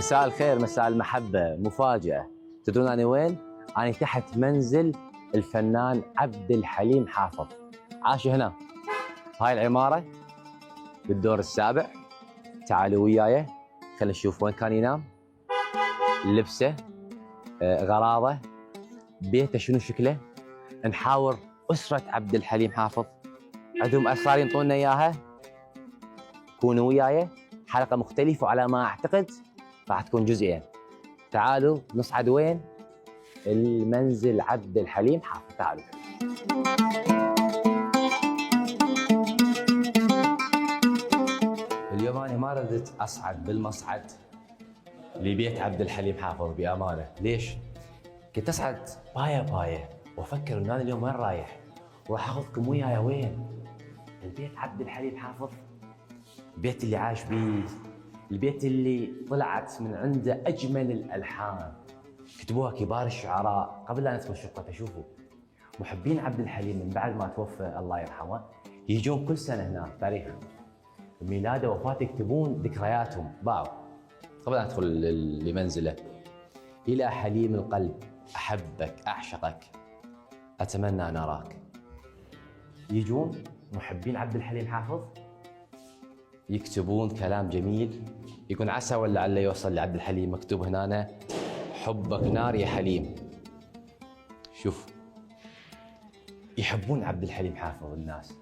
مساء الخير، مساء المحبة. مفاجأة، تدرون أنا وين؟ أنا تحت منزل الفنان عبد الحليم حافظ. عاش هنا هاي العمارة بالدور السابع. تعالوا وياي خلينا نشوف وين كان ينام، لبسه، غراضه، بيته شنو شكله. نحاور أسرة عبد الحليم حافظ، عندهم أسرار ينطونا إياها. كونوا وياي، حلقة مختلفة وعلى ما أعتقد راح تكون جزئين. تعالوا نصعد وين؟ المنزل عبد الحليم حافظ. تعالوا. اليوم أنا ما ردت أصعد بالمصعد لبيت عبد الحليم حافظ بأمانة. ليش؟ كنت أصعد باية باية وأفكر إنه أنا اليوم وين رايح، وراح أخذكم وياي وين؟ البيت عبد الحليم حافظ، البيت اللي عاش بيه، البيت اللي طلعت من عنده أجمل الألحان، كتبوها كبار الشعراء قبل لا ندخل شقته. شوفوا محبين عبد الحليم من بعد ما توفى الله يرحمه يجون كل سنة هنا تاريخ ميلاده ووفاته يكتبون ذكرياتهم. باو قبل لا ندخل لمنزله. إلى حليم القلب، أحبك أعشقك أتمنى أن أراك. يجون محبين عبد الحليم حافظ يكتبون كلام جميل، يكون عسى ولا لعل يوصل لعبد الحليم. مكتوب هنا حبك نار يا حليم. شوف يحبون عبد الحليم حافظ. الناس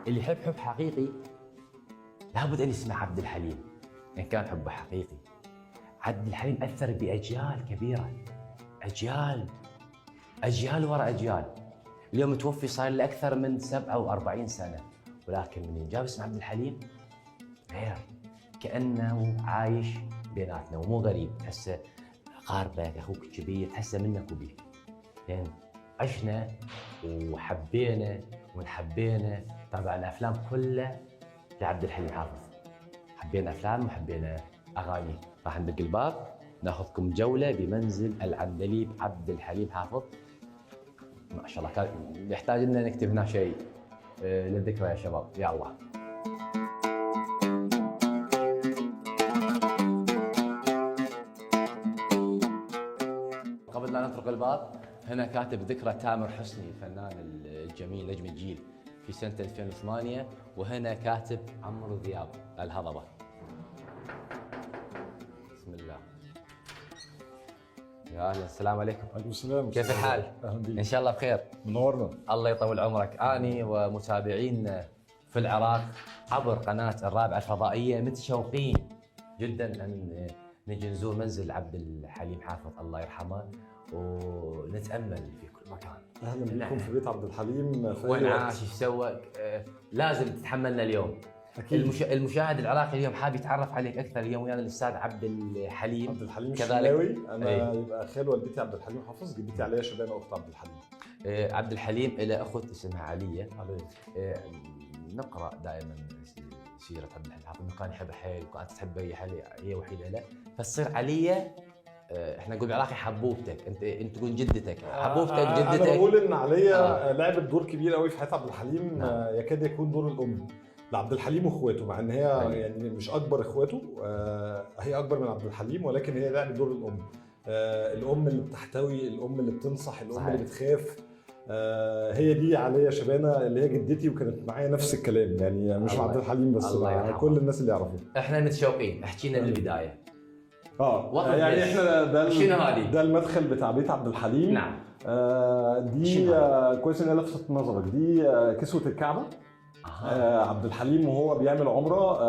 اللي يحب حب حقيقي لابد ان يسمع عبد الحليم ان كان حبه حقيقي. عبد الحليم اثر باجيال كبيرة، اجيال اجيال وراء اجيال. اليوم متوفي صار له اكثر من 47 سنة، ولكن من جاب اسم عبد الحليم غير، كانه عايش بيناتنا ومو غريب. تحسه قاربك، اخوك الكبير، تحسه منك وبيك. لان عشنا وحبينا ونحبينا، تابعنا افلام كلها لعبد الحليم حافظ، حبينا افلام وحبينا اغاني. راح ندق الباب ناخذكم جولة بمنزل العندليب عبد الحليم حافظ. ما شاء الله كان يحتاج لنا نكتب هنا شيء للذكرى يا شباب. يلا قبل لا نطرق الباب هنا كاتب ذكرى تامر حسني الفنان الجميل نجم الجيل في سنة 2008، وهنا كاتب عمرو ذياب الهضبة. بسم الله. يا اهلا، السلام عليكم. عليكم السلام. كيف الحال؟ اهلا بيك. ان شاء الله بخير. منورنا. الله يطول عمرك. اني ومتابعين في العراق عبر قناة الرابعة الفضائية متشوقين جدا ان نجي نزور منزل عبد الحليم حافظ الله يرحمه، ونتامل في كل مكان. اهلا بكم في بيت عبد الحليم. في وين عاش، ايش سوى، لازم تتحملنا اليوم. أكيد. المشاهد العراقي اليوم حاب يتعرف عليك اكثر. اليوم ويانا الاستاذ عبد الحليم. عبد الحليم الشناوي. انا يبقى خال والدتي عبد الحليم حافظ، جدتي عليا شبانه اخت عبد الحليم. عبد الحليم له اخت اسمها عليا. نقرا دائما سيره عبد الحليم حافظ انه كان يحب حيل وكانت تحبه هي حيل، هي وحيده له، فتصير عليا احنا نقول بالعراقي حبوبتك، انت تقول جدتك، حبوبتك جدتك. انا بقول ان عليا لعبت دور كبير قوي في حياة عبد الحليم. نعم. يكاد يكون دور الام لعبد الحليم واخواته، مع ان هي يعني مش اكبر اخواته، هي اكبر من عبد الحليم، ولكن هي لعبت دور الام. الام اللي بتحتوي، الام اللي بتنصح، الام. صحيح. اللي بتخاف. هي دي عليا شبانه اللي هي جدتي، وكانت معايا نفس الكلام، يعني مش مع عبد الحليم بس، مع كل الناس اللي يعرفوه. احنا متشوقين، احكي لنا من البداية. يعني احنا ده المدخل بتاع بيت عبد الحليم. نعم. دي كويس ان لفتت نظرك، دي كسوه الكعبة. عبد الحليم وهو بيعمل عمره،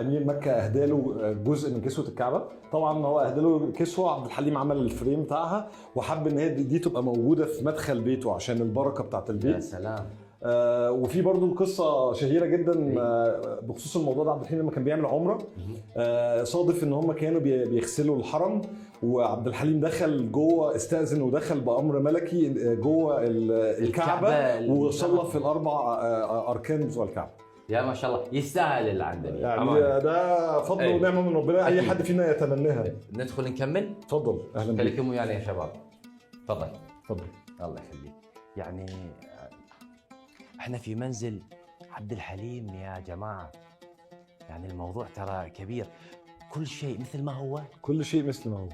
امير مكة اهدى له جزء من كسوه الكعبة. طبعا هو اهدى له كسوه، عبد الحليم عمل ال frame بتاعها وحب ان هي دي تبقى موجودة في مدخل بيته عشان البركة بتاعت البيت. يا سلام. وفي برضو قصة شهيرة جدا بخصوص الموضوع ده. عبد الحليم لما كان بيعمل عمره صادف ان هم كانوا بيغسلوا الحرم، وعبد الحليم دخل جوه، استأذن ودخل بأمر ملكي جوه الكعبة وصلى في الاربع اركان بتوع الكعبة. يا ما شاء الله، يستاهل اللي عندنا يعني. ده فضل ونعمه من ربنا، اي حد فينا يتمناها. ندخل نكمل؟ اتفضل. اهلا بك. خليكم ويانا يا شباب. تفضل. تفضل. الله يخليك. يعني احنا في منزل عبد الحليم يا جماعة، يعني الموضوع ترى كبير. كل شيء مثل ما هو؟ كل شيء مثل ما هو.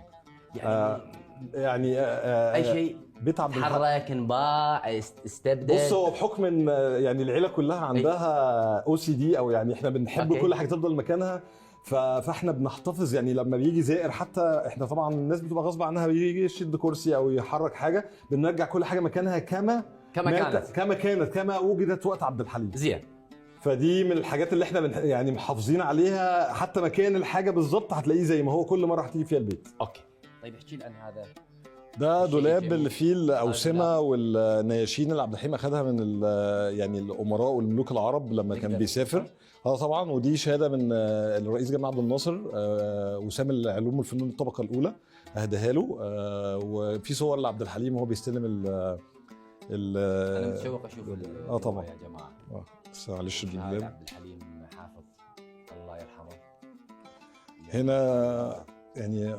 يعني اي شيء بيت عبد الحليم تحرك، انباع، استبدل. بص، هو بحكم ان يعني العيلة كلها عندها OCD، او يعني احنا بنحب كل حاجة تفضل مكانها، فاحنا بنحتفظ. يعني لما بيجي زائر، حتى احنا طبعا الناس بتبقى غصب عنها، بيجي يشد كرسي او يحرك حاجة، بنرجع كل حاجة مكانها كما كانت، كما كانت، كما وجدت وقت عبد الحليم. زين. فدي من الحاجات اللي احنا يعني محافظين عليها، حتى مكان الحاجة بالظبط هتلاقيه زي ما هو كل مرة هتيجي فيها البيت. okay. طيب احكي لي عن هذا. ده دولاب اللي فيه الاوسمه والنياشين اللي عبد الحليم اخذها من يعني الامراء والملوك العرب لما كان بيسافر. طبعا، ودي شهادة من الرئيس جمال عبد الناصر، وسام العلوم والفنون الطبقة الاولى، اهداها له. وفي صور لعبد الحليم وهو بيستلم ال انا متشوق اشوف طبعا يا جماعة. بس معلش الدولاب. عبد الحليم حافظ الله يرحمه. هنا يعني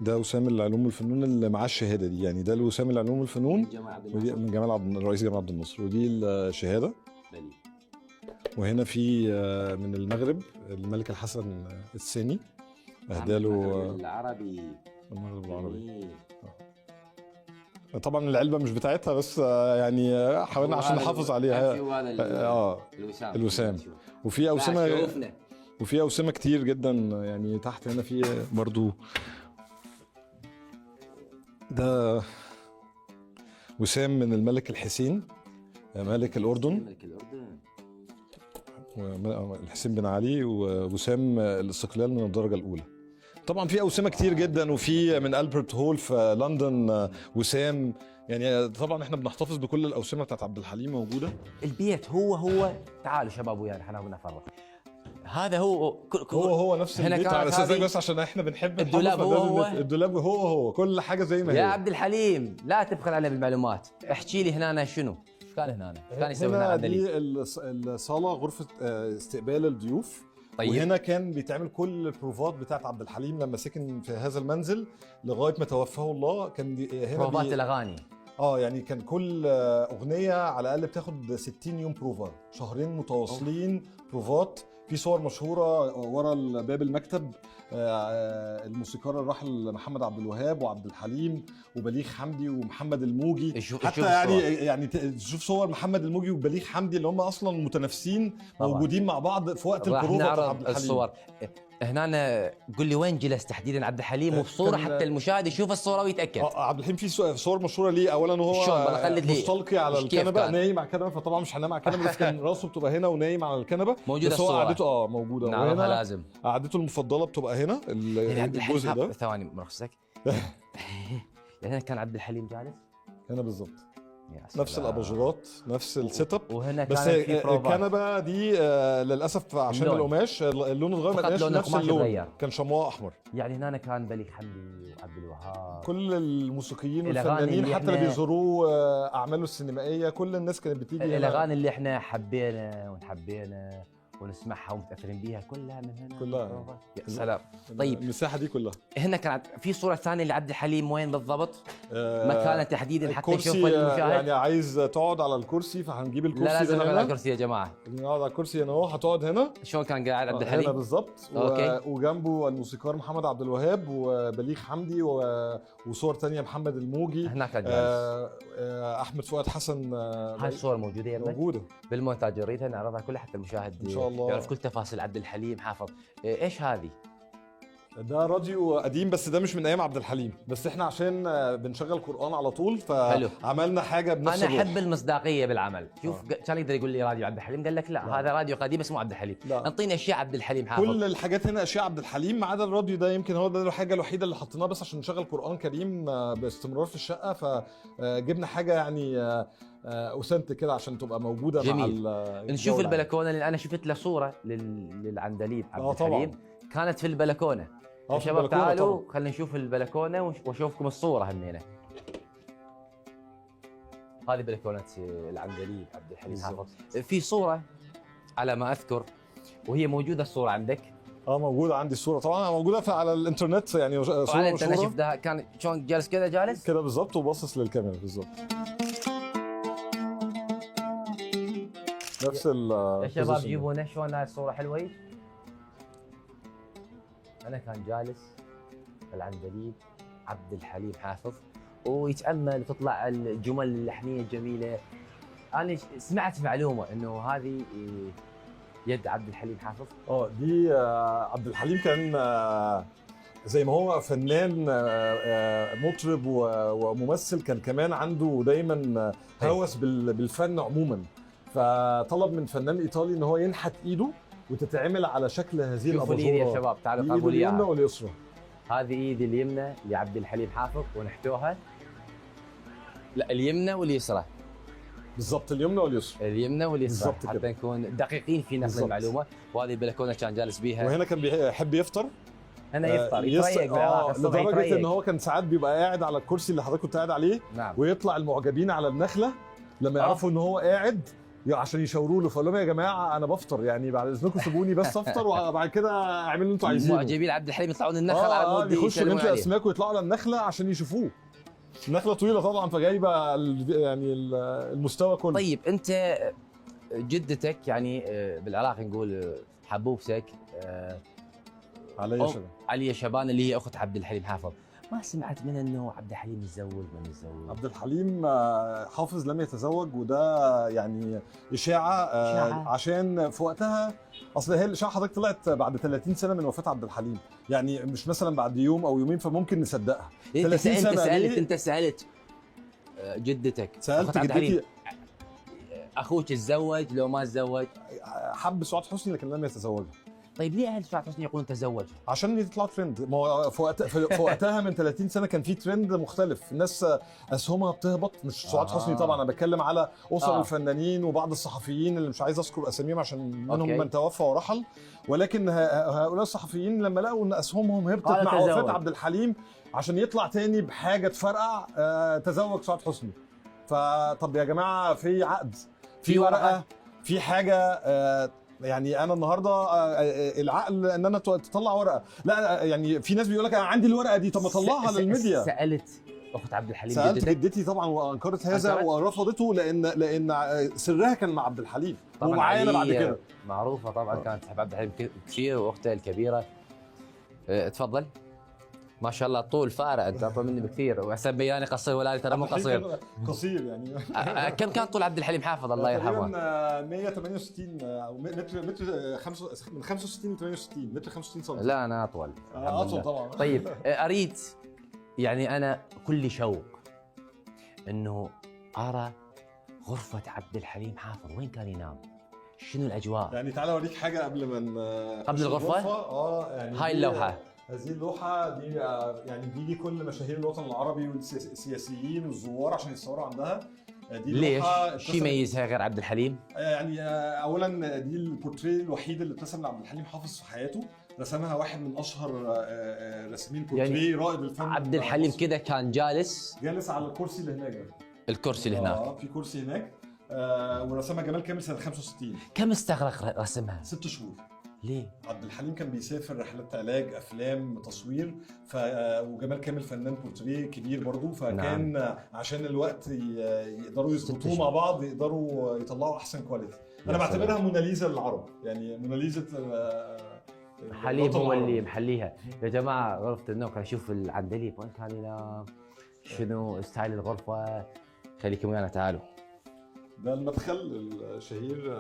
ده وسام العلوم والفنون اللي معاه الشهادة دي، يعني ده وسام العلوم والفنون من جمال عبد الرئيس جمال عبد الناصر، ودي الشهادة. بلي. وهنا في من المغرب الملك الحسن الثاني، اهداله العربي، المغرب العربي. طبعا العلبة مش بتاعتها، بس يعني حاولنا عشان نحافظ عليها. الوسام. الوسام. وفي اوسمه، وفي اوسمه كتير جدا يعني. تحت هنا في برضو ده وسام من الملك الحسين ملك الأردن، ملك الأردن الحسين بن علي، ووسام الاستقلال من الدرجة الأولى. طبعا في أوسمة كتير جدا، وفي من ألبرت هول في لندن وسام. يعني طبعا احنا بنحتفظ بكل الأوسمة بتاعت عبد الحليم موجودة. البيت هو تعالوا شباب ويانا احنا بنفرق. هذا هو هو نفس البيت على اساس، بس عشان احنا بنحب الدولاب. هو الدولاب هو كل حاجة زي ما هي. يا عبد الحليم لا تبخل علينا بالمعلومات، احكي لي هنا شنو كان هنا، كان يسوي هنا عبد الحليم؟ دي الصاله، غرفة استقبال الضيوف. طيب. وهنا كان بيتعمل كل البروفات بتاعت عبد الحليم لما سكن في هذا المنزل لغاية ما توفاه الله. كان هنا بروفات الاغاني. يعني كان كل اغنية على الاقل بتاخد 60 يوم بروفات، شهرين متواصلين بروفات. في صور مشهورة ورا باب المكتب، الموسيقار الراحل محمد عبد الوهاب وعبد الحليم وبليغ حمدي ومحمد الموجي. حتى يعني تشوف صور محمد الموجي وبليغ حمدي اللي هم اصلا متنافسين موجودين مع بعض في وقت البروفه بتاع عبد الحليم. الصور هنا، قل لي وين جلس تحديدا عبد الحليم، وبصورة حتى المشاهد يشوف الصورة ويتاكد. عبد الحليم في صور مشهورة ليه. اولا هو مستلقي على الكنبة، نايم على الكنبة، فطبعا مش هنام على الكنبة، بس كان راسه بتبقى هنا ونايم على الكنبة. موجودة الصورة. قعدته موجودة. وهنا لازم قعدته المفضلة بتبقى هنا، الجزء ده. ثواني مرخصك. يعني كان عبد الحليم جالس هنا بالظبط، نفس الاباجورات، نفس ال setup. وهنا بس الكنبة دي للاسف عشان القماش اللون اتغير، ما بقاش نفس اللون، كان شمواء احمر. يعني هنا كان بليغ حمدي وعبد الوهاب، كل الموسيقيين والفنانين حتى اللي بيزوروه اعماله السينمائية، كل الناس كانت بتيجي. الاغاني اللي احنا حبينا ونحبينا ونسمعها ومتاثرين بيها كلها من هنا، كلها. يا سلام. طيب المساحة دي كلها هنا كان في صوره ثانية لعبد الحليم، وين بالضبط؟ مكانه تحديدا حتى يشوف المشاهد. يعني عايز تقعد على الكرسي فهنجيب الكرسي. لا لازم نقعد على الكرسي يا جماعة، نقعد على الكرسي هنا اهو. هتقعد هنا. شلون كان قاعد عبد الحليم؟ هنا بالضبط. وجنبه الموسيقار محمد عبد الوهاب وبليغ حمدي وصور ثانية محمد الموجي هناك جالس. احمد فؤاد حسن. هاي الصور موجودة يمك؟ موجودة بالمونتاج، نريدها نعرضها كلها حتى المشاهد ان شاء الله يعرف كل تفاصيل عبد الحليم حافظ. ايش هذه؟ ده راديو قديم، بس ده مش من ايام عبد الحليم، بس احنا عشان بنشغل قرآن على طول فعملنا حاجة بنفس الروح. انا احب المصداقية بالعمل. شوف كان يقدر يقول لي راديو عبد الحليم، قال لك لا، هذا راديو قديم بس مو عبد الحليم. انطيني اشياء عبد الحليم حافظ. كل الحاجات هنا اشياء عبد الحليم ما عدا الراديو ده، يمكن هو ده الحاجة الوحيدة اللي حطيناها بس عشان نشغل قرآن كريم باستمرار في الشقة، فجبنا حاجة يعني authentic كده عشان تبقى موجودة. جميل. مع نشوف البلكونه اللي انا شفت له صوره للعندليب عبد الحليم، كانت في البلكونه. يا شباب تعالوا خلينا نشوف البلكونه واشوفكم الصورة همينه. هذه بلكونة العندليب عبد الحليم حافظ. في صوره على ما اذكر وهي موجودة، الصورة عندك؟ موجودة عندي الصورة طبعا، موجودة على الانترنت يعني صوره على الانترنت شفتها. كان شلون جالس كذا، جالس كذا بالضبط وباصص للكاميرا بالضبط. نفس ال يا شباب جيبونا شلون هاي الصورة حلوة. انا كان جالس العندليب عبد الحليم حافظ ويتامل وتطلع الجمل اللحنيه الجميلة. انا سمعت معلومة انه هذه يد عبد الحليم حافظ. دي عبد الحليم كان زي ما هو فنان مطرب وممثل، كان كمان عنده دايما هوس بالفن عموما، فطلب من فنان ايطالي ان هو ينحت ايده وتتعمل على شكل هذه شوفوا الايد يا الاباجوره. شباب، تعالوا ايده قربوا لي اليمنى إياها. واليسرى. هذه ايد اليمنى لعبد الحليم حافظ ونحتوها. لا، اليمنى واليسرى. بالظبط، اليمنى واليسرى. اليمنى واليسرى بالظبط كده. حتى نكون دقيقين في نقل بالظبط. المعلومة. وهذه البلكونه كان جالس بيها. وهنا كان بيحب يفطر. هنا يفطر، يتريق بالعراق الصبح، لدرجة يتريق. ان هو كان ساعات بيبقى قاعد على الكرسي اللي حضرتك كنت قاعد عليه. نعم. ويطلع المعجبين على النخلة لما يعرفوا ان هو قاعد عشان يشاوروا له، فقال لهم يا جماعة انا بفطر، يعني بعد اذنكم سيبوني بس افطر وبعد كده اعملوا اللي انتوا عايزينه. معجبين عبد الحليم يطلعون النخل على مود بيخشوا يسلمون جنينة عليه. الاسماك ويطلعوا على النخلة عشان يشوفوه. النخلة طويلة طبعا، فجايبه يعني المستوى كله. طيب انت جدتك يعني بالعراق نقول حبوبتك علي شباب. عليا شبان اللي هي اخت عبد الحليم حافظ، ما سمعت منها انه عبد الحليم متزوج ما متزوج؟ عبد الحليم حافظ لم يتزوج، وده يعني اشاعة. إشاعة. عشان في وقتها، اصل هي الاشاعة حضرتك طلعت بعد 30 سنة من وفاه عبد الحليم، يعني مش مثلا بعد يوم او يومين، فممكن نصدقها. انت 30 سألت سنة سألت ليه؟ انت سالت جدتك، سالت أخت عبد الحليم، جدتي اخوك تزوج لو ما تزوج؟ حب سعاد حسني لكن لم يتزوجها. طيب ليه اهل سعاد حسني يقولون تزوج؟ عشان يطلع ترند. ما هو في وقتها من 30 سنة كان في ترند مختلف، الناس اسهمها بتهبط، مش سعاد حسني طبعا، انا بتكلم على اسر الفنانين وبعض الصحفيين اللي مش عايز اذكر اساميهم عشان منهم من توفى ورحل، ولكن هؤلاء الصحفيين لما لقوا ان اسهمهم هبطت مع وفاه عبد الحليم، عشان يطلع تاني بحاجة تفرقع تزوج سعاد حسني. فطب يا جماعة في عقد، في ورقة، في حاجة. يعني انا النهارده العقل ان انا تطلع ورقة، لا يعني في ناس بيقول لك انا عندي الورقة دي، طب ما اطلعها للميديا. سالت اخت عبد الحليم، سالت جدتي طبعا وانكرت هذا ورفضته، لان سرها كان مع عبد الحليم ومعانا بعد كده. معروفة طبعا كانت تحب عبد الحليم كثير واخته الكبيرة. تفضل. ما شاء الله طول فارع، انت اطول مني بكثير، وحسب بياني قصير ولا ترى مو قصير. قصير يعني. كم كان طول عبد الحليم حافظ الله يرحمه؟ تقريبا 168 او متر من 65 ل 68 متر، 65 سم. لا انا اطول. اطول طبعا. طيب اريد يعني انا كل شوق انه ارى غرفة عبد الحليم حافظ، وين كان ينام؟ شنو الاجواء؟ يعني تعال اوريك حاجة قبل ما قبل الغرفة؟ يعني هاي اللوحة. هذه اللوحة دي يعني بيجي كل مشاهير الوطن العربي والسياسيين والزوار عشان يتصوروا عندها. دي ليش؟ شو يميزها غير عبد الحليم؟ يعني اولا دي البورتريه الوحيد اللي اترسم لعبد الحليم حافظ في حياته، رسمها واحد من اشهر رسمين بورتريه، يعني رائد الفن عبد الحليم كده كان جالس على الكرسي اللي هناك. الكرسي اللي هناك. في كرسي هناك، ورسمها جمال كامل سنة 65. كم استغرق رسمها؟ 6 شهور. ليه؟ عبد الحليم كان بيسافر رحلات علاج، افلام، تصوير، وجمال كامل فنان بورتريه كبير برضو، فكان نعم. عشان الوقت يقدروا يظبطوه مع بعض، يقدروا يطلعوا احسن quality. انا بعتبرها موناليزا للعرب، يعني موناليزا حليم هو اللي محليها. يا جماعة غرفة النوم كان اشوف العندليب وين كان ينام، شنو style الغرفة. خليكم ويانا تعالوا. ده المدخل الشهير،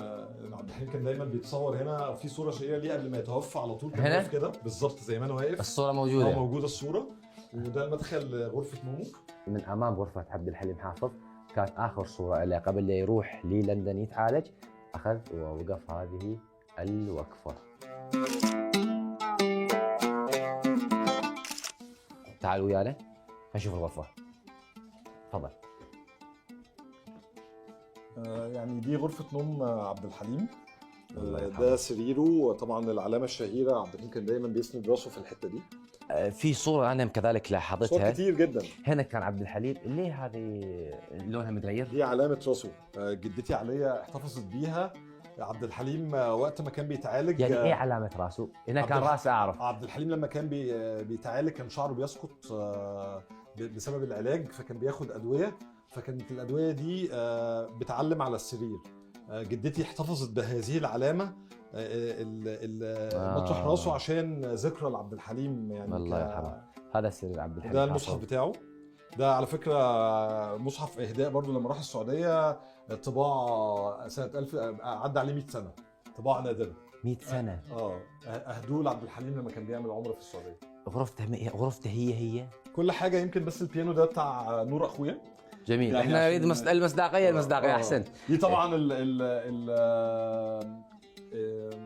عبد الحليم كان دايما بيتصور هنا، في صوره شهيرة ليه قبل ما يتوفى على طول، كان واقف كده بالظبط زي ما انا واقف. الصورة موجودة. موجودة الصورة. وده المدخل غرفة نومه. من امام غرفة عبد الحليم حافظ كانت اخر صوره له قبل لا يروح للندن يتعالج، اخذ ووقف هذه الوقفة. تعالوا ويانا نشوف الغرفة. تفضل. يعني دي غرفة نوم عبد الحليم، ده سريره، طبعا العلامة الشهيرة عبد الحليم كان دايما بيسند راسه في الحتة دي. في صورة أنا كذلك لاحظتها، صور كتير جدا. هنا كان عبد الحليم، ليه هذه لونها متغير؟ دي علامة راسه، جدتي عليا احتفظت بيها. عبد الحليم وقت ما كان بيتعالج، يعني ايه علامة راسه؟ هنا كان راسه اعرف. عبد الحليم لما كان بيتعالج كان شعره بيسقط بسبب العلاج، فكان بياخد أدوية، فكانت الأدوية دي بتعلم على السرير. جدتي احتفظت بهذه العلامة مطرح راسه عشان ذكرى لعبد الحليم يعني. الله يرحمه. هذا سرير عبد الحليم. ده المصحف بتاعه، ده على فكرة مصحف اهداء برضو لما راح السعودية، طباعه سنة 1000، عدى عليه 100 سنة، طباعه نادرة. 100 سنة. اهدوه لعبد الحليم لما كان بيعمل عمره في السعودية. غرفته هي كل حاجة، يمكن بس البيانو ده بتاع نور اخويا. جميل يعني. احنا نريد المصداقية. المصداقية احسنت. دي طبعا ال ال ال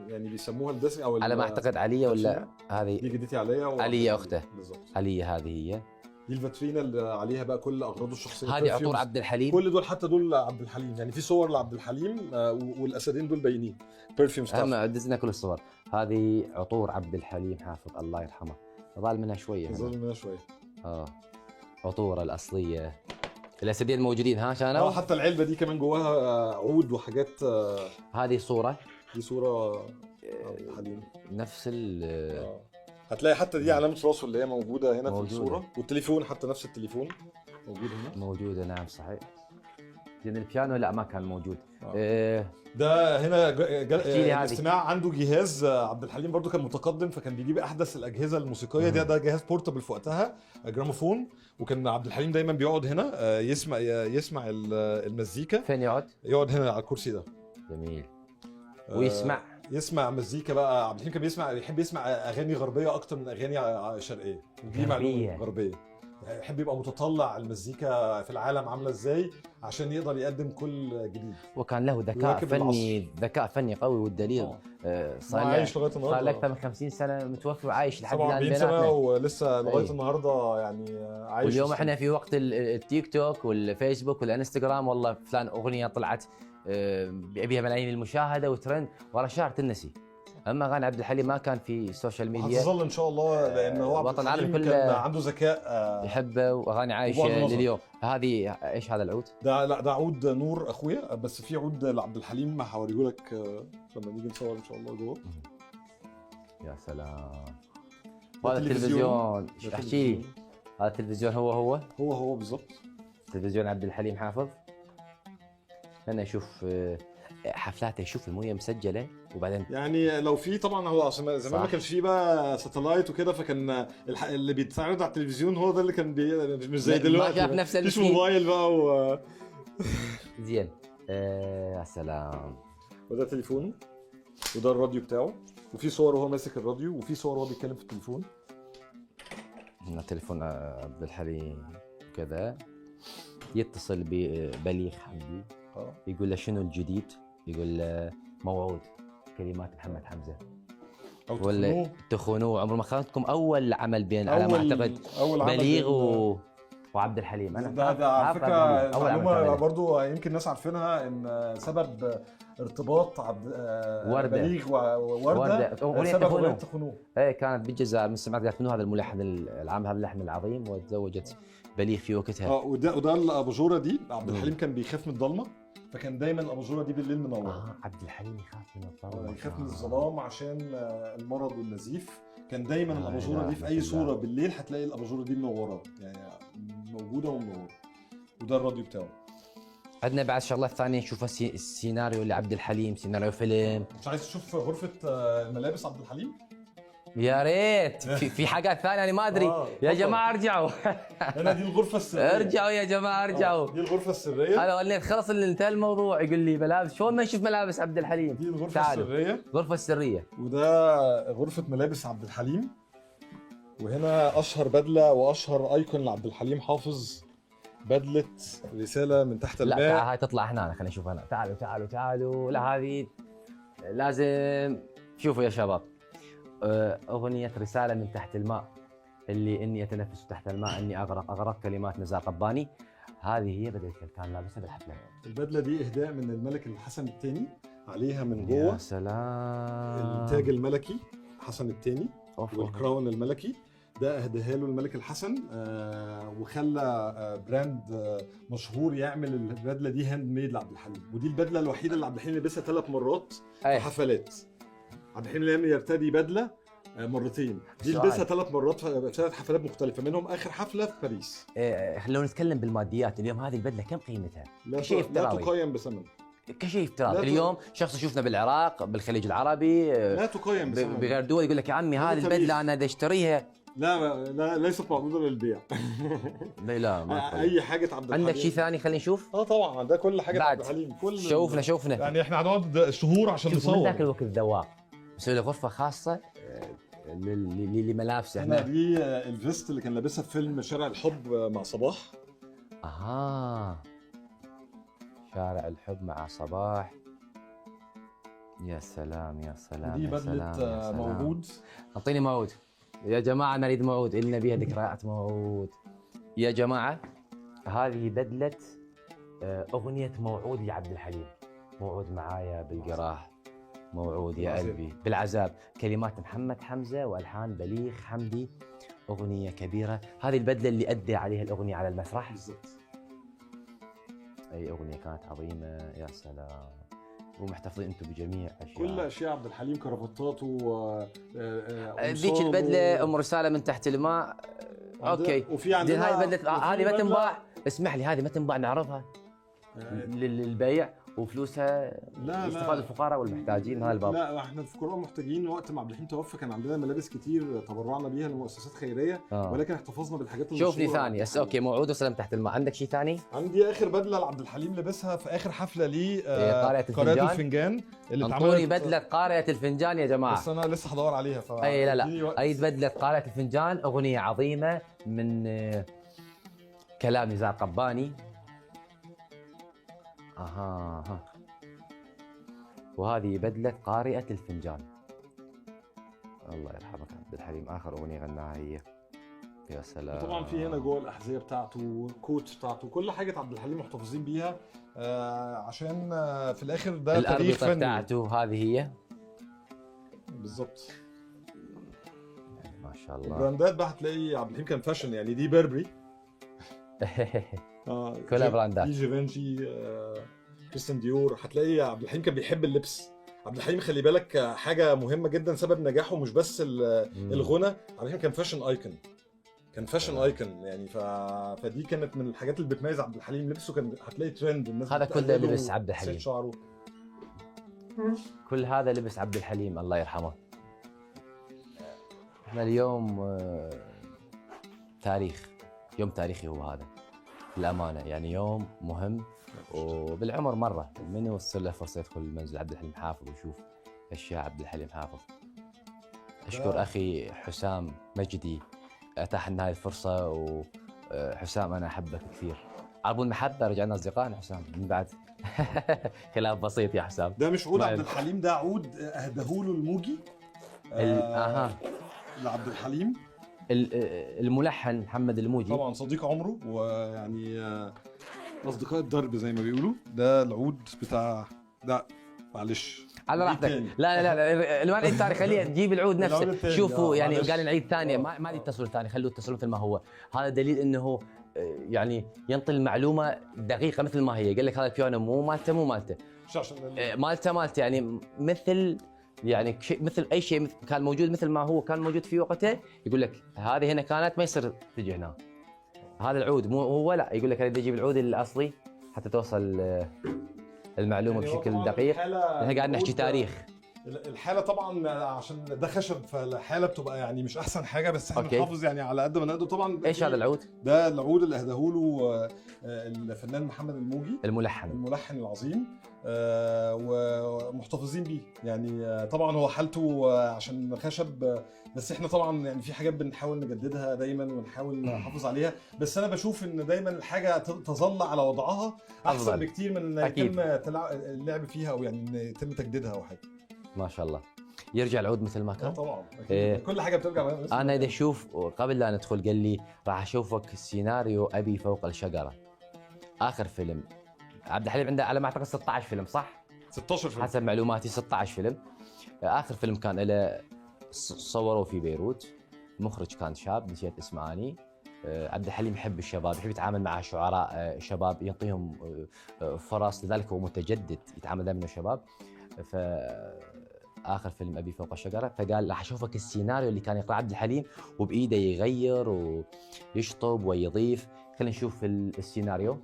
يعني بيسموها ال desk او على ما اعتقد عليا، ولا هذه دي جدتي عليا، عليا اخته بالضبط. عليا هذه هي دي الفاترينا اللي عليها بقى كل اغراضه الشخصية. هذه عطور عبد الحليم، كل دول حتى دول عبد الحليم يعني، في صور لعبد الحليم والاسدين دول باينين perfumes. هم دزنا كل الصور. هذه عطور عبد الحليم حافظ الله يرحمه، ظل منها شوية. ظل منها شوية. عطوره الاصلية، الاسدين موجودين. ها كانوا حتى العلبة دي كمان جواها عود وحاجات. هذه صوره، دي صوره عبد الحليم نفس ال هتلاقي حتى دي علامة راسه اللي هي موجودة هنا في الصورة، والتليفون حتى نفس التليفون موجود هنا. موجودة نعم صحيح. لأن البيانو لا ما كان موجود. ده هنا الاستماع عنده جهاز. عبد الحليم برضو كان متقدم، فكان بيجيب احدث الاجهزة الموسيقية. ده جهاز portable في وقتها، جراموفون. وكان عبد الحليم دايما بيقعد هنا يسمع المزيكا. فين يقعد؟ يقعد هنا على الكرسي ده. جميل. ويسمع يسمع مزيكا بقى. عبد الحليم كان بيحب يسمع اغاني غربية اكتر من اغاني شرقية. دي معلومة غربية، يحب يبقى متطلع المزيكا في العالم عامله ازاي عشان يقدر يقدم كل جديد. وكان له ذكاء فني، ذكاء فني قوي. والدليل صار عايش لغاية النهارده، صار اكثر من 50 سنة متوفي وعايش لحد الان بيناتنا، 47 سنة ولسه لغاية النهارده يعني عايش. واليوم احنا في وقت التيك توك والفيسبوك والانستغرام، والله فلان اغنية طلعت بها ملايين المشاهدة وترند، ورا شهر تنسي. اما اغاني عبد الحليم ما كان في social media. هتظل ان شاء الله، لان هو عبد الحليم كان عنده ذكاء يحبه، واغاني عايشه لليوم. هذه ايش هذا العود؟ ده لا ده عود نور اخويا، بس في عود لعبد الحليم هوريه لك لما نيجي نصور ان شاء الله جوه. يا سلام. هذا التلفزيون، احكي لي هذا التلفزيون هو هو هو بالضبط تلفزيون عبد الحليم حافظ. انا اشوف حفلاته، يشوف المويه مسجله. وبعدين يعني لو في طبعا، هو عشان زمان ما كانش فيه بقى satellite وكده، فكان اللي بيتعرض على التلفزيون هو ده اللي كان مش زي دلوقتي، ما نفس مفيش موبايل بقى زين. يا سلام. وده تليفونه، وده الراديو بتاعه، وفي صور وهو ماسك الراديو، وفي صور وهو بيتكلم في التليفون. هنا تليفون عبد الحليم كذا، يتصل ببليغ حمدي يقول له شنو الجديد، يقول له موعود، كلمات محمد حمزة. أو ولا تخونوه عمر ما خانتكم. اول عمل بين على ما اعتقد أول عمل بليغ وعبد الحليم. انا ده على فكرة معلومة برضو يمكن الناس عارفينها، ان سبب ارتباط عبد بليغ وورده سبب اغنية تخونوه. ايه كانت بالجزائر، من سمعت قالت منو هذا الملحن العام، هذا اللحن العظيم، وتزوجت بليغ في وقتها. وده الاباجوره دي عبد الحليم كان بيخاف من الضلمة، فكان دايما الاباجوره دي بالليل منورة. عبد الحليم يخاف من الظلام، يخاف من الظلام عشان المرض والنزيف. كان دايما الاباجوره دي في اي صوره بالليل هتلاقي الاباجوره دي منورة، يعني موجودة ومنوره. وده الراديو بتاعه. عندنا بعد شغلات ثانية نشوفها، السيناريو لعبد الحليم، سيناريو فيلم. مش عايز تشوف غرفة الملابس عبد الحليم؟ يا ريت. في حاجات ثانية انا ما ادري. يا جماعة ارجعوا. هنا دي الغرفة السرية. ارجعوا يا جماعة ارجعوا. دي الغرفة السرية. انا قلت خلص انتهى الموضوع، يقول لي ملابس، شلون ما نشوف ملابس عبد الحليم؟ دي الغرفة السرية. الغرفة السرية. وده غرفة ملابس عبد الحليم. وهنا اشهر بدله واشهر icon لعبد الحليم حافظ، بدله رسالة من تحت الماء. لا هاي تطلع هنا، خلينا نشوف هنا. تعالوا تعالوا تعالوا. لا هذه لازم شوفوا يا شباب. أغنية رسالة من تحت الماء، اللي إني أتنفس تحت الماء إني أغرق أغرق، كلمات نزار قباني. هذه هي بدلة كان لابسها بالحفلة. البدلة دي إهداء من الملك الحسن الثاني، عليها من جوه يا سلام التاج الملكي حسن الثاني وال crown الملكي. ده اهداها له الملك الحسن، وخلى brand مشهور يعمل البدلة دي handmade لعبد الحليم. ودي البدلة الوحيدة اللي عبد الحليم لبسها 3 مرات في حفلات. عبد الحليم لم يرتدي بدله مرتين، دي لبسها 3 مرات في 3 حفلات مختلفة، منهم اخر حفلة في باريس. لو نتكلم بالماديات اليوم، هذه البدلة كم قيمتها؟ لا تقيم بثمن. كشيء افتراض. اليوم شخص يشوفنا بالعراق، بالخليج العربي، لا تقيم بغير دول، يقول لك يا عمي هذه البدلة انا بدي اشتريها. لا لا، ليست معروضة للبيع. لا ما اي حاجة عبد الحليم. عندك شيء ثاني؟ خلينا نشوف. طبعا ده كل حاجة عبد الحليم، كل شوفنا يعني احنا هنقعد شهور عشان نصور. من ذاك الوقت ذواق مسوي له غرفة خاصة لملابسه. هنا دي ال vest اللي كان لابسها في فيلم شارع الحب مع صباح. اها، شارع الحب مع صباح. يا سلام يا سلام. دي بدلة موعود. اعطيني موعود يا جماعة، نريد موعود، إلنا بيها ذكريات موعود. يا جماعة هذه بدلة أغنية موعود لعبد الحليم. موعود معايا بالجراح، موعود يا قلبي بالعذاب، كلمات محمد حمزة وألحان بليغ حمدي، أغنية كبيرة. هذه البدلة اللي أدى عليها الأغنية على المسرح بالضبط. أي أغنية كانت عظيمة، يا سلام. ومحتفظين انتم بجميع اشياء، كل اشياء عبد الحليم، كرافتاته، ذيك البدلة ام رسالة من تحت الماء. okay، وفي عندنا هاي بدله، هذه ما تنباع، اسمح لي، هذه ما تنباع، نعرضها للبيع وفلوسها يستفاد الفقراء والمحتاجين من هذا الباب. لا احنا الفقراء محتاجين. وقت ما عبد الحليم توفى كان عندنا ملابس كتير تبرعنا بيها لمؤسسات خيرية، ولكن احتفظنا بالحاجات اللي شوفني ثاني. okay، موعود وسلام تحت الماء. عندك شيء ثاني؟ عندي اخر بدله لعبد الحليم لبسها في اخر حفلة ليه، قارئة الفنجان، اللي اتعملت. بدله قارئة الفنجان يا جماعة، بس انا لسه هدور عليها. اي لا لا، اي بدله قارئة الفنجان، اغنية عظيمة من كلام نزار قباني. اها، وهذه بدلة قارئة الفنجان. الله يرحمك عبد الحليم، آخر أغنية غناها هي. يا سلام. طبعا في هنا جوه الأحذية بتاعته والكوت بتاعته، كل حاجة عبد الحليم محتفظين بيها، عشان في الآخر ده تاريخ فني. بتاعته هذه هي بالظبط. ما شاء الله. البراندات بقى هتلاقي عبد الحليم كان fashion، يعني دي بيربري، كلها براندات، دي جيفنشي، كريستيان ديور. هتلاقي عبد الحليم كان بيحب اللبس. عبد الحليم خلي بالك حاجة مهمة جدا، سبب نجاحه مش بس الغنى، عبد الحليم كان fashion icon، كان fashion icon يعني. فدي كانت من الحاجات اللي بتميز عبد الحليم، لبسه كان هتلاقي ترند الناس. هذا كله لبس عبد الحليم، شعره كل هذا لبس عبد الحليم الله يرحمه. احنا اليوم تاريخ، يوم تاريخي هو هذا للأمانة، يعني يوم مهم وبالعمر مرة من يوصل له فرصة يدخل المنزل عبد الحليم حافظ ويشوف أشياء عبد الحليم حافظ. أشكر أخي حسام مجدي أتاح لنا هذه الفرصة. وحسام أنا أحبك كثير، عربون المحبة، رجعنا أصدقائنا حسام من بعد خلاف بسيط يا حسام. ده مش عود عبد الحليم، ده عود أهدهوله الموجي لعبد الحليم، الملحن محمد الموجي، طبعا صديق عمره ويعني اصدقاء الدرب زي ما بيقولوا. ده العود بتاع ده، معلش على راحتك. لا لا لا، ما نعيد ثاني، خليه تجيب العود نفسه. شوفوا يعني قال نعيد ثانية، ما نعيد التصوير ثاني، خلوه التصوير مثل ما هو. هذا دليل انه يعني ينطي المعلومة دقيقة مثل ما هي. قال لك هذا البيانو مو مالته، مو مالته، مالته مالته، يعني مثل يعني شيء، مثل اي شيء كان موجود مثل ما هو كان موجود في وقته. يقول لك هذه هنا كانت ما يصير تجي هنا، هذا العود مو هو، لا يقول لك اريد اجيب العود الاصلي حتى توصل المعلومة يعني بشكل دقيق. احنا قاعد نحكي تاريخ. الحالة طبعا عشان ده خشب فالحاله بتبقى يعني مش احسن حاجة، بس احنا بنحافظ يعني على قد ما نقدر. طبعا ايش هذا العود؟ ده العود اللي اهداهوله الفنان محمد الموجي، الملحن العظيم، ومحتفظين بيه يعني. طبعا هو حالته عشان خشب، بس احنا طبعا يعني في حاجات بنحاول نجددها دايما ونحاول نحافظ عليها، بس انا بشوف ان دايما الحاجة تظل على وضعها احسن بكتير من ان يتم اللعب فيها او يعني ان يتم تجديدها او حاجة. ما شاء الله يرجع العود مثل ما كان. طبعا كل حاجة بترجع. انا اذا اشوف قبل لا ندخل قال لي راح اشوفك سيناريو ابي فوق الشجرة، اخر فيلم عبد الحليم عنده على ما اعتقد 16 فيلم، صح؟ 16 فيلم حسب معلوماتي، 16 فيلم. اخر فيلم كان له صوروه في بيروت، مخرج كان شاب نسيت اسمه اني. عبد الحليم يحب الشباب، يحب يتعامل مع شعراء شباب، يعطيهم فرص، لذلك هو متجدد يتعامل دائما مع الشباب. ف اخر فيلم ابي فوق الشجرة، فقال راح اشوفك السيناريو اللي كان يقرا عبد الحليم وبايده يغير ويشطب ويضيف. خلينا نشوف السيناريو.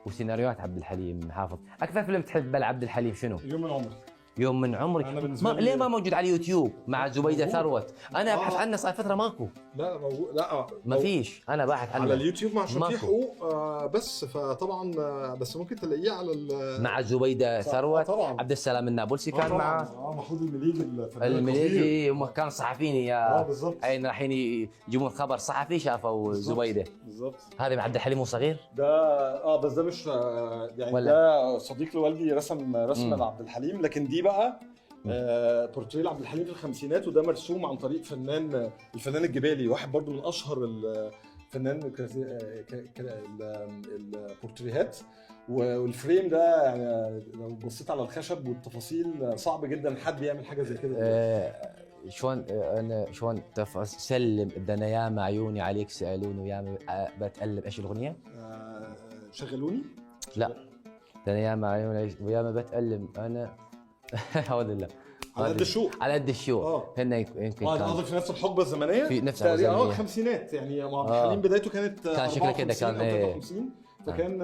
وسيناريوهات عبد الحليم حافظ. اكثر فيلم تحب لعبد الحليم شنو؟ يوم من عمري. يوم من عمرك. أنا بالنسبة ما لي- ليه ما موجود على اليوتيوب مع زبيده موجود. ثروت؟ انا ابحث عنه صار فترة ماكو. لا موجود، لا ما فيش، انا باحث عنه على اليوتيوب عشان في ماكو. حقوق بس فطبعا بس ممكن تلاقيه على مع زبيده ثروت. طبعا. عبد السلام النابلسي كان طبعاً. مع محمود المليجي الفنان القدير. المليجي، هم كانوا صحفيين يا بالظبط. اين رايحين يجيبون خبر صحفي شافوا بالظبط. زبيده. بالظبط. هذا عبد الحليم هو صغير؟ ده بس ده مش يعني ولا؟ ده صديق لوالدي رسم رسمه مم. لعبد الحليم، لكن دي بقى بورتريه لعبد الحليم في الخمسينات، وده مرسوم عن طريق فنان، الفنان الجبالي، واحد برضو من اشهر الفنان البورتريهات. وال frame ده يعني لو بصيت على الخشب والتفاصيل صعب جدا حد يعمل حاجة زي كده. شلون انا شلون سلم ده انا ياما عيوني عليك سالوني وياما بتقلب. ايش الاغنية؟ شغلوني؟ لا ده انا ياما عيوني وياما بتألم انا. هذا لا على قد الشوق. على قد الشوق. هن يمكن كان قصدك في نفس الحقبة الزمنية؟ في نفس تقريبا الحقبة الزمنية. الخمسينات يعني. عبد الحليم بدايته كانت كان شكله كده، كان 54 او 53، فكان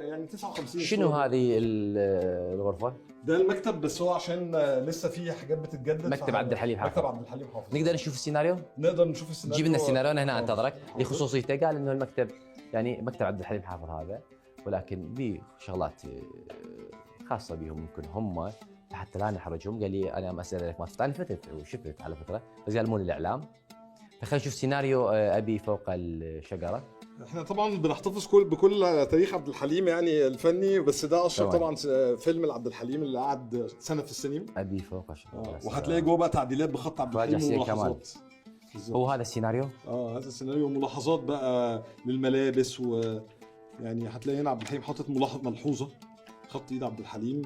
يعني 59. شنو هذه الغرفة؟ ده المكتب، بس هو عشان لسه في حاجات بتتجدد. مكتب عبد الحليم حافظ. مكتب عبد الحليم حافظ. نقدر نشوف السيناريو؟ نقدر نشوف السيناريو. جيب لنا السيناريو، انا هنا انتظرك لخصوصيته. قال انه المكتب يعني مكتب عبد الحليم حافظ هذا، ولكن بشغلات خاصة بهم ممكن هم حتى لا نحرجهم. قال لي انا ما اسالك ما تفتح. انا فتت وشفت على فكرة، بس قال مو للاعلام. فخلينا نشوف سيناريو ابي فوق الشجرة. احنا طبعا بنحتفظ بكل تاريخ عبد الحليم يعني الفني، بس ده اشهر طبعا فيلم لعبد الحليم اللي قعد سنة في السينما، ابي فوق الشجرة. وهتلاقي جوه بقى تعديلات بخط عبد الحليم وملاحظات. هو هذا السيناريو؟ هذا السيناريو، ملاحظات بقى للملابس، و يعني هتلاقي هنا عبد الحليم حاطط ملحوظة خط ايد عبد الحليم.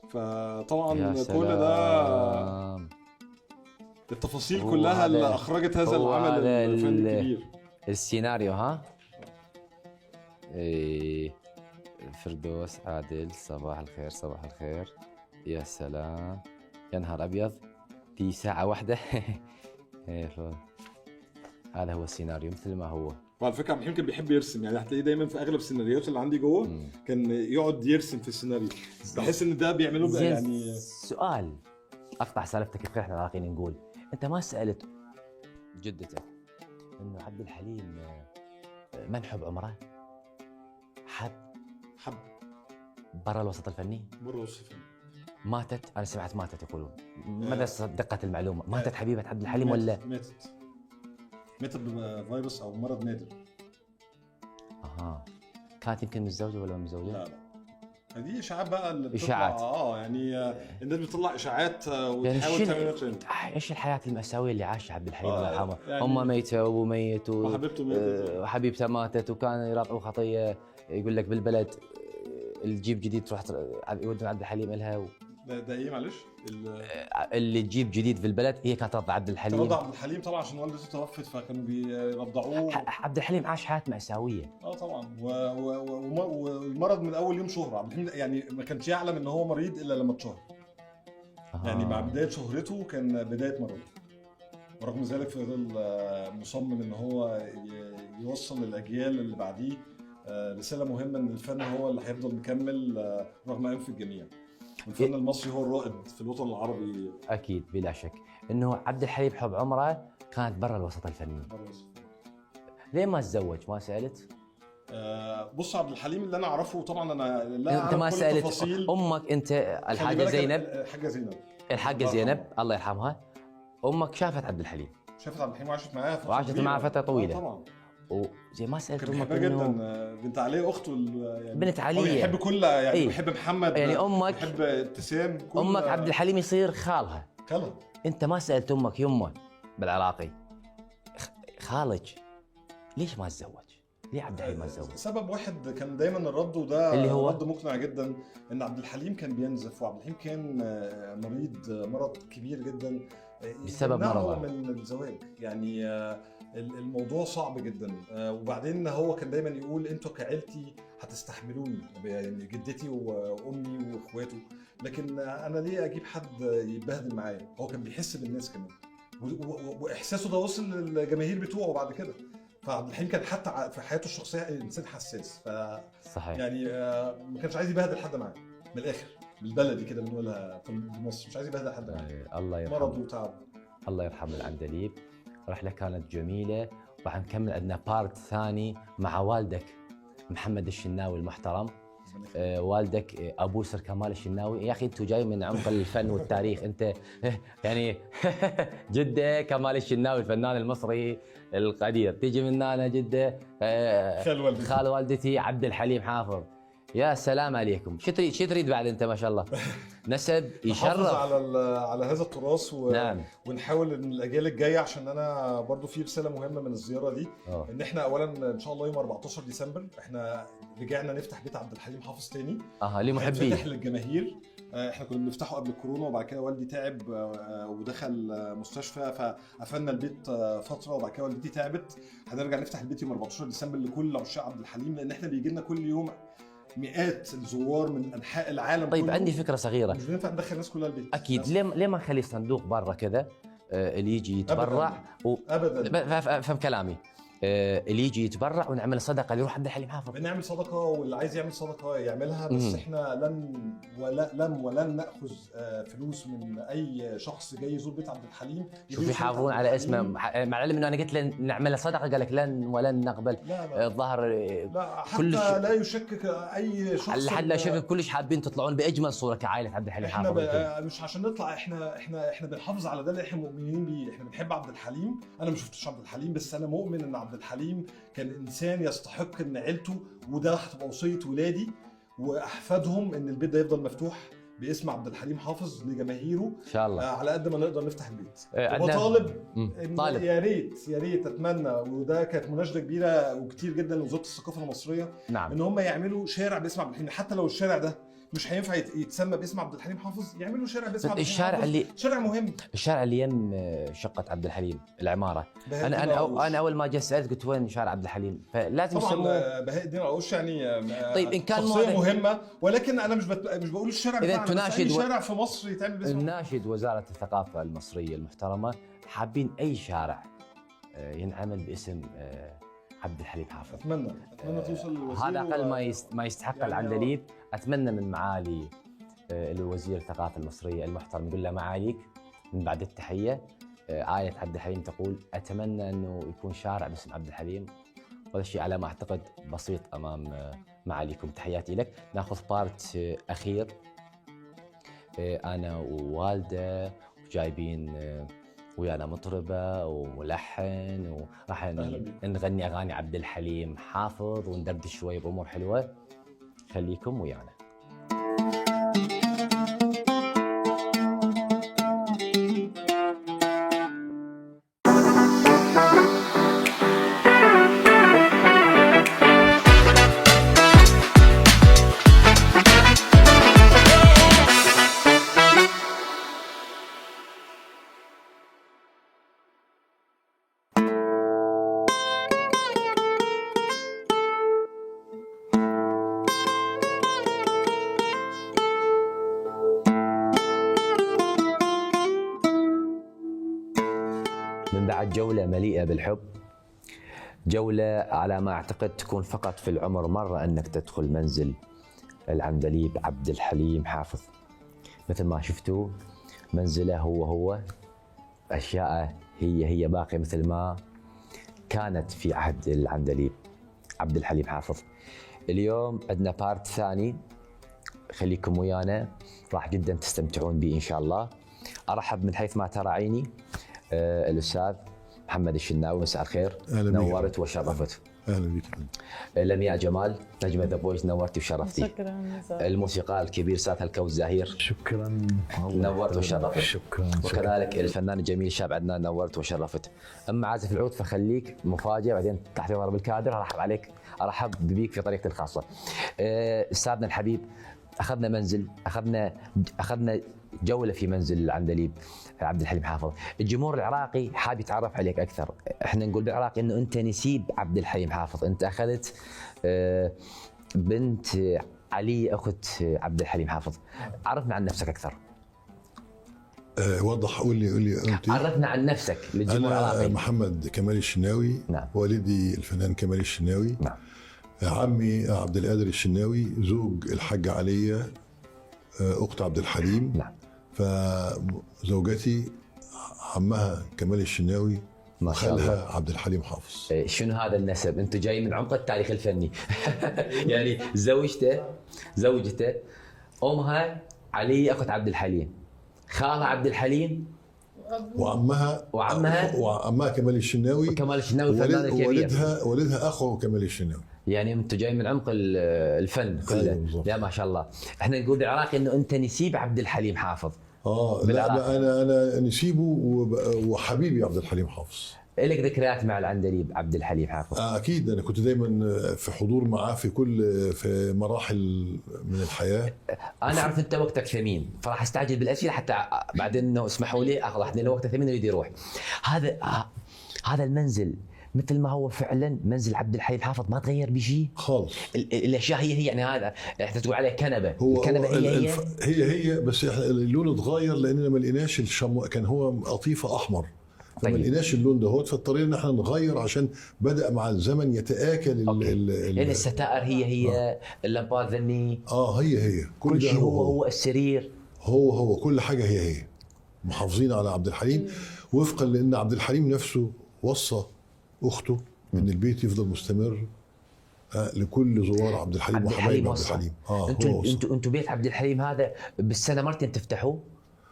فطبعا كل ده التفاصيل كلها اللي اخرجت هذا العمل الفني الكبير. السيناريو ها؟ إيه فردوس عادل صباح الخير. صباح الخير. يا سلام، يا نهار ابيض، دي ساعة واحدة. هذا هو السيناريو مثل ما هو. وعلى فكرة عبد الحليم كان بيحب يرسم، يعني هتلاقيه دايما في اغلب السيناريوهات اللي عندي جوه كان يقعد يرسم في السيناريو. بحس ان ده بيعمله يعني. سؤال اقطع سالفتك بخير، احنا العراقيين نقول انت ما سالت جدتك انه عبد الحليم من حب عمره؟ حب برا الوسط الفني؟ برا الوسط الفني. ماتت، انا سمعت ماتت يقولون، ماذا دقة المعلومة؟ ماتت حبيبة عبد الحليم ولا؟ ماتت بفيروس او مرض نادر. اها، كانت يمكن متزوجة ولا متزوجة؟ لا لا، دي اشاعات بقى اللي بتطلع. اشاعات. يعني الناس بتطلع اشاعات وتحاول تعمل ترند. ايش الحياة المأساوية اللي عاشها عبد الحليم الله يرحمه؟ يعني امه ميته وابوه ميت وحبيبته ماتت، وحبيبته ماتت، وكان يراقبوا خطيه، يقول لك بالبلد الجيب جديد تروح يودون عبد الحليم لها ده ايه معلش؟ اللي تجيب جديد في البلد هي كانت ترضع عبد الحليم. ترضع عبد الحليم طبعا عشان والدته توفت، فكانوا بيرضعوه. عبد الحليم عاش حياة مأساوية. طبعا، والمرض من اول يوم شهره. عبد الحليم يعني ما كانش يعلم ان هو مريض الا لما اتشهر. يعني مع بداية شهرته كان بداية مرضه، ورغم ذلك فضل مصمم ان هو يوصل للاجيال اللي بعديه رسالة مهمة ان الفن هو اللي هيفضل مكمل رغم انف الجميع. الفن المصري هو الرائد في الوطن العربي. اكيد بلا شك انه عبد الحليم حب عمره كانت برا الوسط الفني. ليه ما تزوج؟ ما سالت؟ بص، عبد الحليم اللي انا اعرفه طبعا انا لا انت ما سالت امك انت الحاجة زينب؟ الحاجة زينب، الحاجة زينب الله يرحمها، امك شافت عبد الحليم. شافت عبد الحليم وعاشت معاه فترة وعاشت معاه فترة طويلة. طبعا. وزي ما سالت امك جدا بنت عليه اخته يعني بنت عليه بيحب كل يعني إيه؟ بيحب محمد يعني امك بيحب ابتسام، كل امك عبد الحليم يصير خالها. خالها. انت ما سالت امك يمه بالعراقي خالك ليش ما تزوج؟ ليه عبد الحليم ما تزوج؟ سبب واحد كان دايما الرد، وده اللي هو رد مقنع جدا، ان عبد الحليم كان بينزف، وعبد الحليم كان مريض مرض كبير جدا بسبب مرضه من الزواج. يعني الموضوع صعب جدا. وبعدين هو كان دايما يقول انتوا كعيلتي هتستحملوني، يعني جدتي وامي واخواته، لكن انا ليه اجيب حد يتبهدل معايا؟ هو كان بيحس بالناس كمان، واحساسه ده وصل للجماهير بتوعه بعد كده. فعبد الحليم كان حتى في حياته الشخصية انسان حساس، صحيح يعني ما كانش عايز يبهدل حد معاه من الاخر، بالبلدي كده بنقولها في مصر، مش عايز يبهدل حد معاه. الله يرحمه، مرض وتعب. الله يرحم العندليب. رحله كانت جميلة، راح نكمل عندنا part ثاني مع والدك محمد الشناوي المحترم. والدك ابو سر كمال الشناوي. يا اخي انتم جاي من عمق الفن والتاريخ انت يعني جده كمال الشناوي الفنان المصري القدير، تيجي من هنا جده خال والدتي عبد الحليم حافظ. يا سلام عليكم، شو تريد شو تريد بعد انت؟ ما شاء الله نسب يشرف. نحافظ على هذا التراث نعم. ونحاول ان الاجيال الجاية، عشان انا برضو في رسالة مهمة من الزيارة دي. ان احنا اولا ان شاء الله يوم 14 ديسمبر احنا رجعنا نفتح بيت عبد الحليم حافظ تاني. لمحبيه، فتح للجماهير. احنا كنا بنفتحه قبل الكورونا، وبعد كده والدي تعب ودخل مستشفى فقفلنا البيت فترة، وبعد كده والدتي تعبت. هنرجع نفتح البيت يوم 14 ديسمبر لكل عشاق عبد الحليم، لان احنا بيجي لنا كل يوم مئات الزوار من انحاء العالم. طيب كله. عندي فكرة صغيرة، مش بينفع ندخل الناس كلها البيت اكيد. ليه ما نخلي صندوق برا كذا، اللي يجي يتبرع ابدا فهم كلامي، اللي يجي يتبرع ونعمل صدقه ليروح عبد الحليم حافظ. بنعمل صدقه، واللي عايز يعمل صدقه يعملها، بس احنا لن ناخذ فلوس من اي شخص جاي يزور بيت عبد الحليم. شوف يحافظون على اسمه، مع العلم انه انا قلت له نعمل صدقه قال لك لن ولن نقبل. لا الظاهر لا، حتى لا يشكك اي شخص، لحد لا يشكك. كلش حابين تطلعون باجمل صوره كعائله عبد الحليم حافظ. احنا مش عشان نطلع، احنا بنحافظ على ده اللي احنا مؤمنين بيه. احنا بنحب عبد الحليم. انا ما شفتش عبد الحليم، بس انا مؤمن ان عبد الحليم كان انسان يستحق ان عيلته، وده هتبقى وصية ولادي واحفادهم، ان البيت ده يفضل مفتوح باسم عبد الحليم حافظ لجماهيره ان شاء الله، على قد ما نقدر نفتح البيت. وطالب إن يا ريت يا ريت اتمنى، وده كانت مناشده كبيرة وكتير جدا لوزارة الثقافة المصرية، نعم، ان هم يعملوا شارع باسم عبد الحليم. حتى لو الشارع ده مش هينفع يتسمى باسم عبد الحليم حافظ، يعملوا شارع باسم عبد الحليم الشارع حافظ. اللي شارع مهم، الشارع اللي يم شقه عبد الحليم العمارة. انا انا انا اول ما جيت سالت قلت وين شارع عبد الحليم، فلازم يسموه بهاء الدين القروش. يعني طيب ان كان شخصية مهمة، ولكن انا مش بقول الشارع اذا تناشد شارع في مصر يتعمل باسم. نناشد وزارة الثقافة المصرية المحترمة، حابين اي شارع ينعمل باسم عبد الحليم حافظ. اتمنى توصل للوزير، هذا اقل ما يستحق يعني العندليب. اتمنى من معالي الوزير الثقافة المصرية المحترم، يقول له معاليك من بعد التحية، عائلة عبد الحليم تقول اتمنى انه يكون شارع باسم عبد الحليم، وهذا الشيء على ما اعتقد بسيط امام معاليكم. تحياتي لك. ناخذ part اخير، انا ووالده وجايبين ويانا مطربة وملحن، وراح نغني أغاني عبد الحليم حافظ وندردش شوي بأمور حلوة. خليكم ويانا. من بعد جولة مليئة بالحب، جولة على ما أعتقد تكون فقط في العمر مرة أنك تدخل منزل العندليب عبد الحليم حافظ. مثل ما شفتوا منزله هو هو، أشياءه هي هي باقية مثل ما كانت في عهد العندليب عبد الحليم حافظ. اليوم عندنا part ثاني، خليكم ويانا، راح جدا تستمتعون به إن شاء الله. أرحب من حيث ما ترى عيني الأستاذ محمد الشناوي، مساء الخير. نورت وشرفت. اهلا بك. لمياء جمال نجمة The Voice، نورتي وشرفتي. شكرا. الموسيقار الكبير سات الكوز زهير، شكرا، نورت وشرفت. شكرا. وكذلك الفنان الجميل شاب عدنان، نورت وشرفت. اما عازف العود فخليك مفاجاة، بعدين تحت ضرب الكادر ارحب عليك، ارحب بيك في طريقتي الخاصة. استاذنا الحبيب، اخذنا منزل، اخذنا جولة في منزل العندليب عبد الحليم حافظ. الجمهور العراقي حاب يتعرف عليك اكثر. احنا نقول بالعراقي انه انت نسيب عبد الحليم حافظ، انت اخذت بنت علي اخت عبد الحليم حافظ. عرفنا عن نفسك اكثر. وضح، قول لي انت. عرفنا عن نفسك للجمهور العراقي. انا محمد كمال الشناوي. نعم. والدي الفنان كمال الشناوي. نعم. عمي عبد القادر الشناوي زوج الحاجة علية اخت عبد الحليم. نعم. فزوجتي عمها كمال الشناوي، ما شاء الله، خالها عبد الحليم حافظ. شنو هذا النسب؟ انت جاي من عمق التاريخ الفني. يعني زوجته امها علي اخت عبد الحليم، خالها عبد الحليم، وعمها كمال الشناوي. كمال الشناوي الفنان الكبير. والدها اخو كمال الشناوي. يعني انت جاي من عمق الفن كله. أيوة. لا ما شاء الله. احنا نقول بالعراقي انه انت نسيب عبد الحليم حافظ. لا انا نسيبه وحبيبي عبد الحليم حافظ. لك ذكريات مع العندليب عبد الحليم حافظ؟ اكيد، انا كنت دايما في حضور معاه في كل في مراحل من الحياة. انا اعرف انت وقتك ثمين، فراح استعجل بالاسئلة حتى بعدين انه اسمحوا لي اخذ راحتي، لان وقتك ثمين يريد يروح. هذا المنزل مثل ما هو فعلا منزل عبد الحليم حافظ، ما تغير بشيء خالص. الاشياء هي يعني هذا احنا تقول عليه كنبة، هو الكنبة هي هي بس اللون اتغير لاننا ما لقيناش كان هو قطيفة احمر. طيب. ما لقيناش اللون ده هو، فاضطرينا ان احنا نغير عشان بدا مع الزمن يتاكل. يعني الستائر هي اللمبات ذني، هي كل شيء هو السرير هو كل حاجة هي محافظين على عبد الحليم وفقا لان عبد الحليم نفسه وصى اخته ان البيت يفضل مستمر لكل زوار عبد الحليم وحبايب عبد الحليم. انتوا بيت عبد الحليم هذا بالسنة مرتين تفتحوه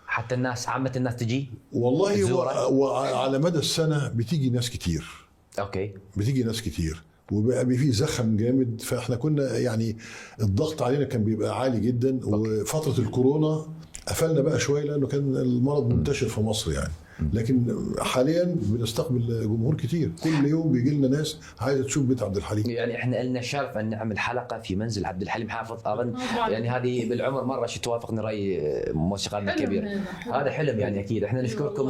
حتى الناس، عامة الناس تجي؟ والله وعلى مدى السنة بتيجي ناس كتير. okay. بتيجي ناس كتير وبقى فيه زخم جامد، فاحنا كنا يعني الضغط علينا كان بيبقى عالي جدا. okay. وفترة الكورونا قفلنا بقى شوية لأنه كان المرض منتشر في مصر يعني. لكن حاليا بنستقبل جمهور كتير، كل يوم بيجي لنا ناس عايزه تشوف بيت عبد الحليم. يعني احنا لنا الشرف ان نعمل حلقة في منزل عبد الحليم حافظ، اظن يعني هذه بالعمر مرة شو توافقني راي موسيقارنا الكبير. هذا حلم يعني، اكيد احنا نشكركم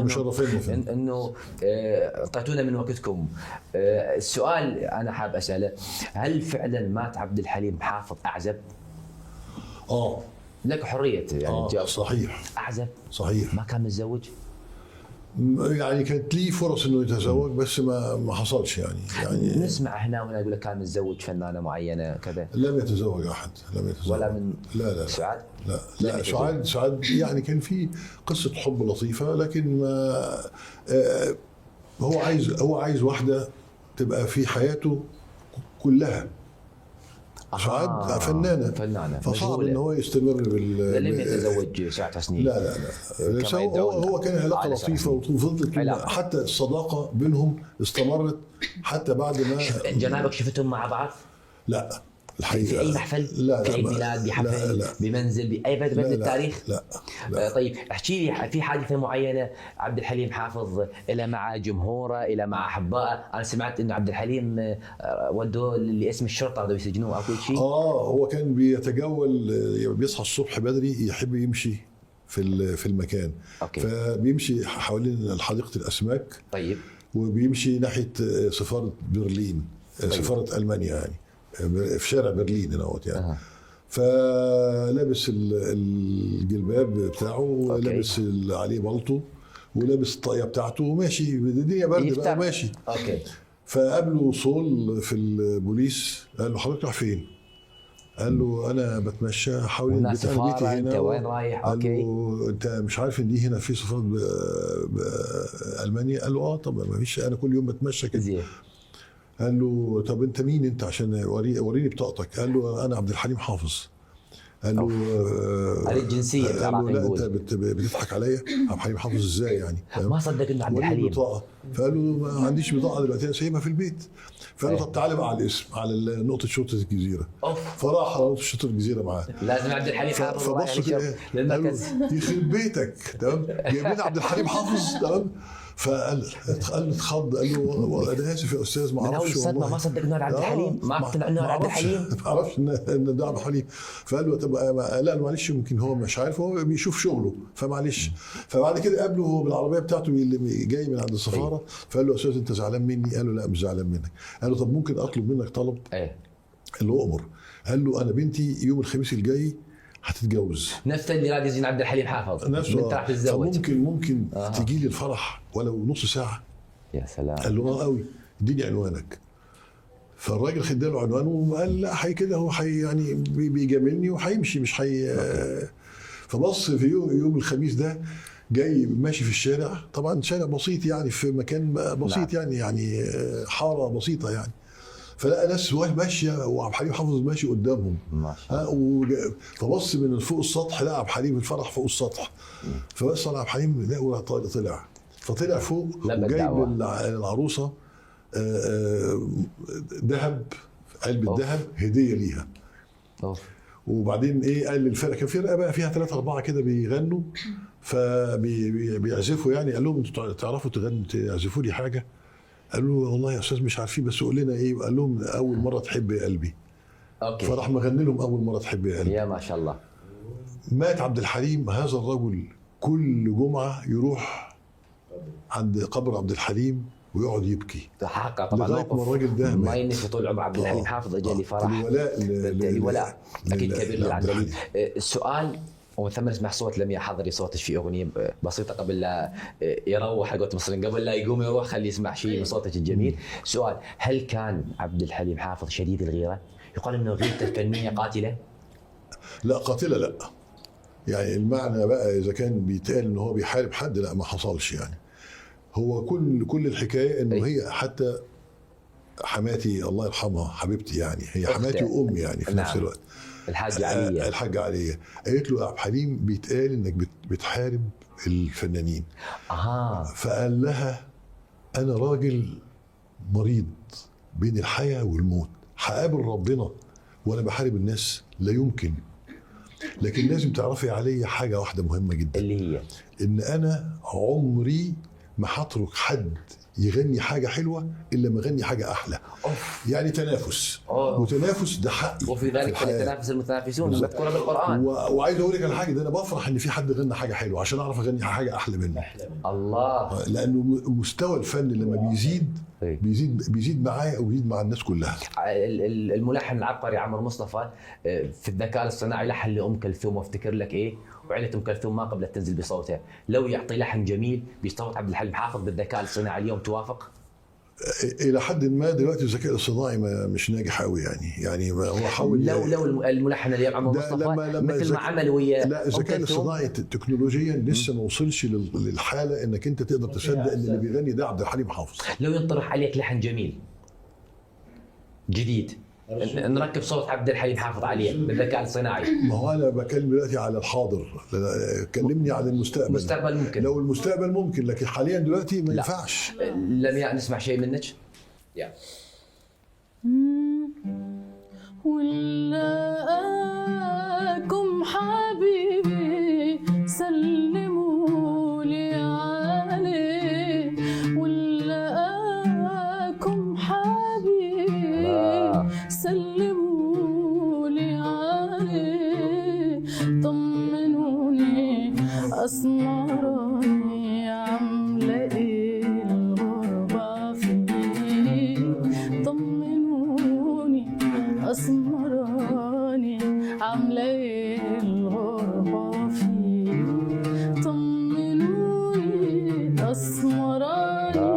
انه اعطيتونا من وقتكم. السؤال انا حاب اساله، هل فعلا مات عبد الحليم حافظ اعزب؟ لك حرية يعني. صحيح. اعزب؟ صحيح. ما كان متزوج؟ يعني كانت لي فرص انه يتزوج بس ما حصلش يعني. نسمع هنا وهنا يقول لك كان متزوج فنانة معينة كذا. لم يتزوج احد، لم يتزوج. ولا من لا لا سعاد؟ لا لا، سعاد يعني كان في قصة حب لطيفة، لكن ما هو عايز واحدة تبقى في حياته كلها. سعاد فنانة، فصعب ان هو يستمر بال. لم يتزوج سعاد حسني. لا لا لا، هو كان علاقة لطيفة وفضلت، حتى الصداقة بينهم استمرت حتى بعد ما. جنابك شفتهم مع بعض؟ لا الحقيقة. في اي محفل؟ لا. في عيد ميلاد، بحفل، بمنزل، باي بلد التاريخ؟ لا, لا. طيب احكي لي في حادثه معينة عبد الحليم حافظ الى مع جمهوره، الى مع احبائه. انا سمعت انه عبد الحليم ودوه لاسم الشرطة بدهم يسجنوه او شيء. هو كان بيتجول، بيصحى الصبح بدري، يحب يمشي في المكان. okay. فبيمشي حوالين حديقة الاسماك. طيب. وبيمشي ناحية سفارة برلين. طيب. سفارة المانيا يعني، في شارع برلين هنا يعني. فلابس الجلباب بتاعه، ولابس عليه بلطو، ولابس الطاقية بتاعته، وماشي. الدنيا برد بقى وماشي. okay. فقابله صول في البوليس، قال له حضرتك رايح فين؟ قال له انا بتمشى حوالين بيت، انا بيتي هنا. انت وين رايح؟ قال له انت مش عارف ان دي هنا في سفارة المانيا؟ قال له طب ما فيش، انا كل يوم بتمشى كده. قال له طب انت مين انت عشان وريني بطاقتك؟ قال له انا عبد الحليم حافظ. قال له على الجنسية. قال له لا انت بتضحك عليا، عبد الحليم حافظ ازاي يعني؟ ما صدق انه عبد الحليم. بطاقة. فقال له ما عنديش بطاقة دلوقتي، انا سايبها في البيت. فقال له طب تعالى بقى على الاسم، على نقطة شرطه الجزيرة. فراح على نقطة شرطه الجزيرة معاه. لازم عبد الحليم حافظ. فبص كده يخرب بيتك، تمام، جايبين عبد الحليم حافظ، تمام. فقال اتخض، قال له انا اسف يا استاذ ما اعرفش والله. ما صدق انه عبد الحليم، ما اقتنع انه عبد الحليم، ما اعرفش ان ده عبد الحليم. فقال له طب لا معلش، يمكن هو مش عارف، هو بيشوف شغله فمعلش. فبعد كده قابله هو بالعربية بتاعته اللي جاي من عند السفارة. فقال له يا استاذ انت زعلان مني؟ قال له لا مش زعلان منك. قال له طب ممكن اطلب منك طلب؟ ايه. قال له امر. قال له انا بنتي يوم الخميس الجاي هتتجوز. نفس اللي راد يزين عبد الحليم حافظ نفسه. انت راح تتزوج، ممكن تجي لي الفرح ولو نص ساعة. يا سلام. قال له قوي، اديني عنوانك. فالراجل خد له عنوانه وقال لا حي كده، هو حي يعني بيجاملني وهيمشي مش حي. فبص في يوم الخميس ده جاي ماشي في الشارع، طبعا شارع بسيط يعني في مكان بسيط. نعم. يعني حارة بسيطة يعني. فلقى ناس ماشية وعبد الحليم حافظ ماشي قدامهم. ما شاء الله. فبص من فوق السطح لقى عبد الحليم الفرح فوق السطح. فبص على عبد الحليم لقى طلع، فطلع فوق وجايب العروسة ذهب، علبة ذهب هديه ليها. وبعدين ايه قال للفرقة، كان فرقه بقى فيها 3 4 كده بيغنوا فبيعزفوا يعني، قال لهم انتوا تعرفوا تغنوا تعزفوا لي حاجة؟ قالوا له والله يا استاذ مش عارفين، بس قول لنا ايه. قال لهم اول مرة تحب يا قلبي. okay. فراح مغني لهم اول مرة تحب يا قلبي. يا ما شاء الله. مات عبد الحليم، هذا الرجل كل جمعه يروح عند قبر عبد الحليم ويقعد يبكي. حقه طبعا، لغاية ما الراجل ده ما ينسى طول عمره عبد الحليم حافظ. اجى لي فرح الولاء، الولاء اكيد كبير لعبد الحليم. السؤال ومن ثم نسمع صوت لمياء حضري، صوتك في اغنية بسيطة قبل لا يروح حق المصريين، قبل لا يقوم يروح خليه يسمع شيء من صوتك الجميل. سؤال، هل كان عبد الحليم حافظ شديد الغيرة؟ يقال انه غيرته الفنية قاتله؟ لا قاتله لا، يعني المعنى بقى اذا كان بيتقال ان هو بيحارب حد، لا ما حصلش يعني. هو كل الحكاية انه هي حتى حماتي الله يرحمها، حبيبتي يعني، هي حماتي وامي يعني في نفس الوقت، الحاجة علية. الحاجة علية قالت له يا عبد الحليم بيتقال انك بتحارب الفنانين. فقال لها انا راجل مريض بين الحياة والموت، هقابل ربنا وانا بحارب الناس؟ لا يمكن. لكن لازم تعرفي عليا حاجة واحدة مهمة جدا، اللي هي ان انا عمري ما هترك حد يغني حاجة حلوة الا ما غني حاجة احلى. أوف. يعني تنافس. وتنافس ده حقي، وفي ذلك فليتنافس المتنافسون، مذكورة بالقران. وعايز اقول لك على حاجة، ده انا بفرح ان في حد غنى حاجة حلوة عشان اعرف اغني حاجة احلى منه. الله. لانه مستوى الفن لما بيزيد بيزيد معايا وبيزيد مع الناس كلها. الملحن العبقري عمرو مصطفى في الذكاء الاصطناعي لحن لام كلثوم، وافتكر لك ايه، وعيلة ام كلثوم ما قبلت تنزل بصوتها. لو يعطي لحن جميل بصوت عبد الحليم حافظ بالذكاء الاصطناعي اليوم، توافق؟ الى حد ما دلوقتي الذكاء الاصطناعي مش ناجح قوي يعني هو حاول. لو الملحن اليوم عمرو مصطفى مثل ما عمل ويا لا، الذكاء الاصطناعي تكنولوجيا لسه ما وصلش للحالة انك انت تقدر تصدق ان اللي بيغني ده عبد الحليم حافظ. لو ينطرح عليك لحن جميل جديد نركب صوت عبد الحليم حافظ عليه بالذكاء الصناعي. ما هو انا بكلم دلوقتي على الحاضر، كلمني عن المستقبل. المستقبل ممكن، لو المستقبل ممكن، لكن حاليا دلوقتي ما ينفعش. لم نسمع شيء منك. يا ولاكم حبيبي سلموا لي عليه، ولاكم حبيبي سلموا لي عليه، طمنوني أسمراني عاملة إيه الغربة فيه، طمنوني أسمراني عاملة إيه الغربة فيه، طمنوني أسمراني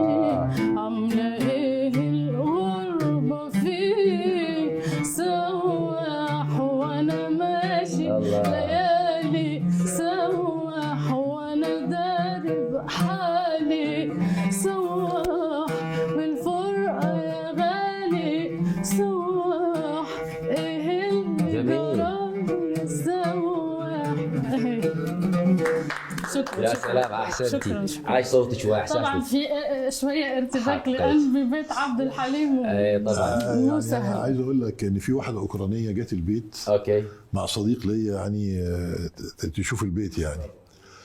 عاملة إيه الغربة فيه، سواح وأنا ماشي ليالي، سواح وأنا دارب حالي، سواح بالفرقة يا غالي، سواح إيه اللي جرالي، سواح. شكرا. يا سلام، احسنتي. عايش صوتك واحساسك. طبعا في شوية ارتباك لان ببيت عبد الحليم. اي طبعا مو سهل. يعني عايز اقول لك ان في واحدة اوكرانيه جت البيت، okay، مع صديق ليا يعني تشوف البيت يعني.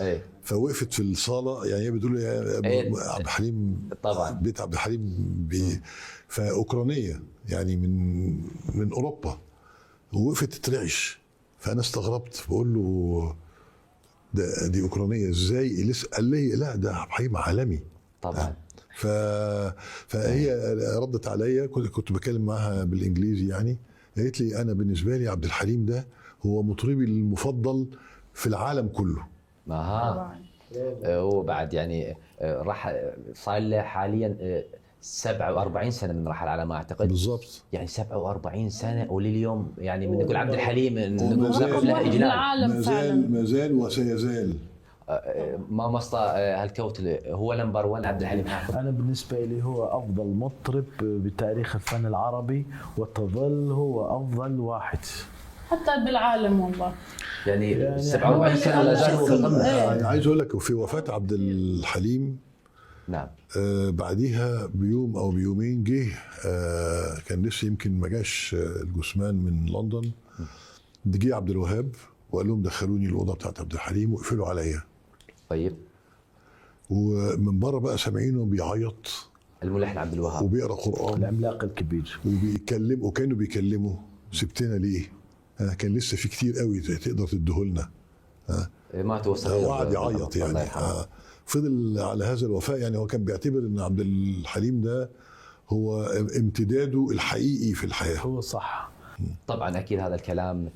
اي. فوقفت في الصاله، يعني هي بتقول عبد الحليم، طبعا بيت عبد الحليم فاوكرانيه يعني من اوروبا، ووقفت تترعش. فانا استغربت، بقول له ده دي اوكرانيه ازاي؟ لسه قال لي لا ده عبد الحليم عالمي طبعا. فهي ردت عليا، كنت بكلم معاها بالانجليزي يعني، قالت لي انا بالنسبة لي عبد الحليم ده هو مطربي المفضل في العالم كله. اها. وبعد يعني راح صار له حاليا 47 سنة من رحل على ما اعتقد. بالضبط، يعني 47 سنة ولليوم يعني من نقول عبد الحليم نقول له اجلال. ما زال وسيزال. ما مسطى هالكوت هو number 1 عبد الحليم حافظ. انا بالنسبة لي هو افضل مطرب بتاريخ الفن العربي، وتظل هو افضل واحد حتى بالعالم والله. يعني 47 سنة لا زال هو بالقمه. يعني عايز اقول لك في وفاه عبد الحليم، نعم، بعديها بيوم او بيومين جه، كان لسه يمكن ما جاش الجثمان من لندن، جه عبد الوهاب وقال لهم دخلوني الاوضة بتاعت عبد الحليم وقفلوا عليا. طيب. ومن بره بقى سامعينه بيعيط الملحن عبد الوهاب وبيقرا قران، العملاق الكبير، وبيتكلم وكانوا بيكلموا سبتنا ليه؟ كان لسه في كتير قوي تقدر تديهولنا. ما توصل. وقعد يعيط يعني. فضل على هذا الوفاء. يعني هو كان بيعتبر ان عبد الحليم ده هو امتداده الحقيقي في الحياة. هو صح طبعا اكيد هذا الكلام.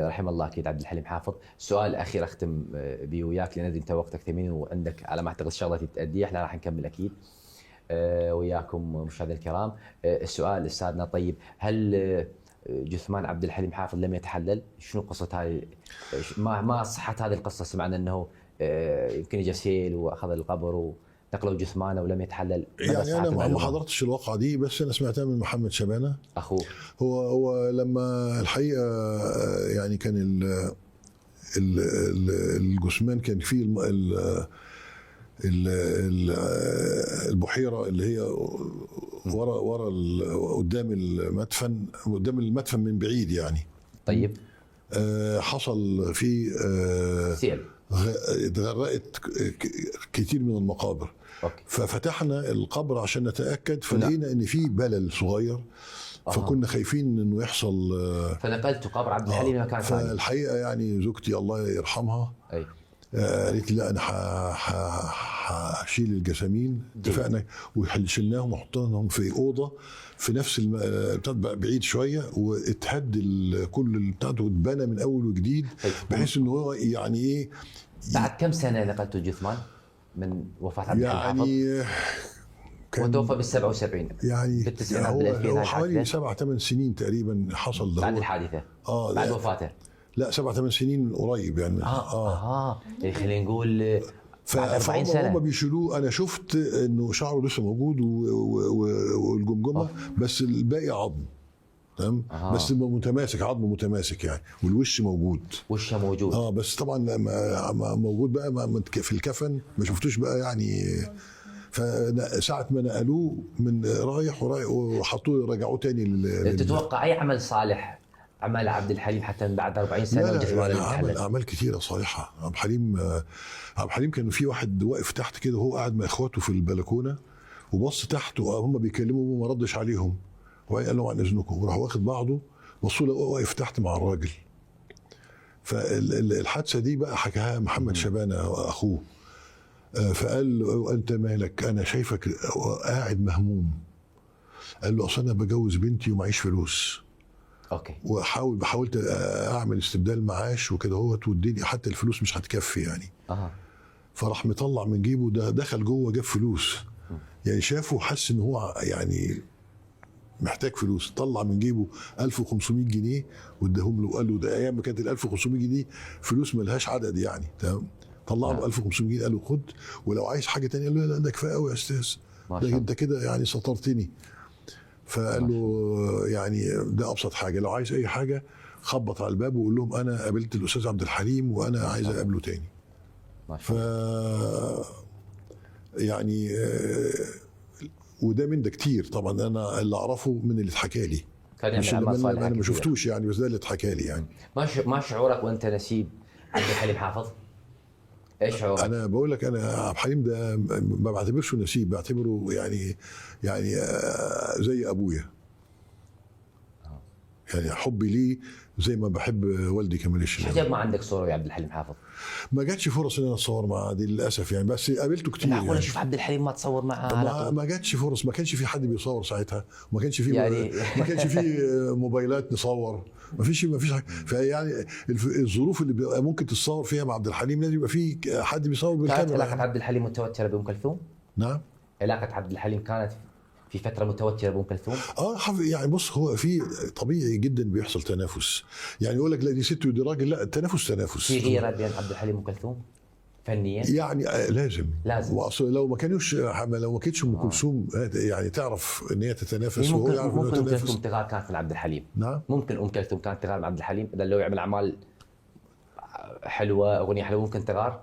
رحم الله اكيد عبد الحليم حافظ. سؤال اخير اختم بيه وياك، لان انت وقتك ثمين وعندك على ما اعتقد شغله تأدية، احنا راح نكمل اكيد وياكم مشاهدينا الكرام. السؤال استاذنا طيب، هل جثمان عبد الحليم حافظ لم يتحلل؟ شنو قصة هاي؟ ما صحة هذه القصة؟ سمعنا انه يمكن اجى سيل واخذ القبر ونقلوا جثمانه ولم يتحلل. يعني انا ما حضرتش الواقعة دي، بس انا سمعتها من محمد شبانه اخوه. هو لما الحقيقة يعني كان الجثمان كان فيه البحيرة اللي هي ورا قدام المدفن، قدام المدفن من بعيد يعني. طيب. حصل في سيل، اتغرقت كتير من المقابر. okay. ففتحنا القبر عشان نتاكد، فلقينا ان في بلل صغير. فكنا خايفين انه يحصل، فنقلت قبر عبد الحليم لمكان ثاني. فالحقيقة يعني زوجتي الله يرحمها أي. قالت لي لا انا هشيل الجسامين. اتفقنا وشلناهم وحطيناهم في اوضة في نفس بعيد شوية، واتهد كل البتاع واتبنى من اول وجديد، بحيث انه هو يعني ايه. بعد كم سنة نقلتوا الجثمان من وفاه عبد الحليم حافظ؟ يعني وتوفى بال 77 يعني بالتسعينات، بال2000 هو حوالي 7-8 سنين تقريبا حصل ده بعد الحادثة. بعد وفاته. لا 7-8 سنين قريب يعني. يعني خلينا نقول بعد 40 سنة هم بيشيلوه. انا شفت انه شعره لسه موجود والجمجمه، بس الباقي عظم. تمام. بس متماسك، عظمه متماسك يعني، والوش موجود. وشه موجود. بس طبعا موجود بقى في الكفن، ما شفتوش بقى يعني. فساعة ما نقلوه من رايح ورايح وحطوه رجعوه تاني. تتوقع اي عمل صالح عمل عبد الحليم حتى من بعد 40 سنة؟ لا لا، عمل اعمال كثيرة صالحه. عبد الحليم كان في واحد واقف تحت كده، وهو قاعد مع اخواته في البلكونه، وبص تحت وهم بيكلموا وما ردش عليهم، وبعدين قال لهم عن اذنكم، وراح واخد بعضه، بصوا له واقف تحت مع الراجل. فالحادثه دي بقى حكاها محمد شبانه اخوه، فقال له انت مالك؟ انا شايفك قاعد مهموم. قال له اصل انا بجوز بنتي ومعيش فلوس. okay. وحاولت اعمل استبدال معاش وكده اهوت، والدنيا حتى الفلوس مش هتكفي يعني. فراح مطلع من جيبه ده، دخل جوه جاب فلوس. يعني شافه حس ان هو يعني محتاج فلوس، طلع من جيبه 1500 جنيه واداهم له، وقال له ده ايام ما كانت ال 1500 جنيه فلوس ملهاش عدد يعني. تمام. طلع له 1500 جنيه قال له خد، ولو عايز حاجة ثانية قال له لا ده كفاية قوي يا استاذ، ده انت كده يعني سطرتني. فقال له يعني ده ابسط حاجة، لو عايز اي حاجة خبط على الباب وقول لهم انا قابلت الاستاذ عبد الحليم وانا عايز اقابله تاني. ف يعني وده من ده كتير طبعا، انا اللي اعرفه من اللي اتحكى لي، مش اللي انا ما شفتوش يعني، بس ده اللي اتحكى لي يعني. ما شعورك وانت نسيب عبد الحليم حافظ؟ ايش شعورك؟ انا بقول لك انا عبد الحليم ده ما بعتبرش نسيب، بعتبره يعني زي ابويا. يعني حبي ليه زي ما بحب والدي كمال الشناوي. عجب ما عندك صوره يا عبد الحليم حافظ؟ ما جاتش فرص ان انا اتصور معاه دي للاسف يعني، بس قابلته كتير. معقول اشوف عبد الحليم ما تصور معاه؟ ما جاتش فرص، ما كانش في حد بيصور ساعتها، وما كانش في يعني ما كانش في موبايلات نصور، ما فيش حاجة. فيعني الظروف اللي بيبقى ممكن تتصور فيها مع عبد الحليم لازم يبقى في حد بيصور بالكاميرا. كانت علاقة عبد الحليم متوترة بام كلثوم؟ نعم، علاقة عبد الحليم كانت في فترة متوترة بأم كلثوم؟ يعني بص، هو في طبيعي جدا بيحصل تنافس، يعني يقول لك لا دي ست ودي راجل، لا التنافس تنافس. في غيرة بين عبد الحليم وأم كلثوم فنيا؟ يعني لازم. واصل لو ما كانتش ام كلثوم يعني تعرف ان هي تتنافس، وهو يعرف انه يتنافس. ممكن ام كلثوم تغار كانت من عبد الحليم. نعم، ممكن ام كلثوم كانت تغار من عبد الحليم، اذا لو يعمل اعمال حلوة، اغنية حلوة، ممكن تغار؟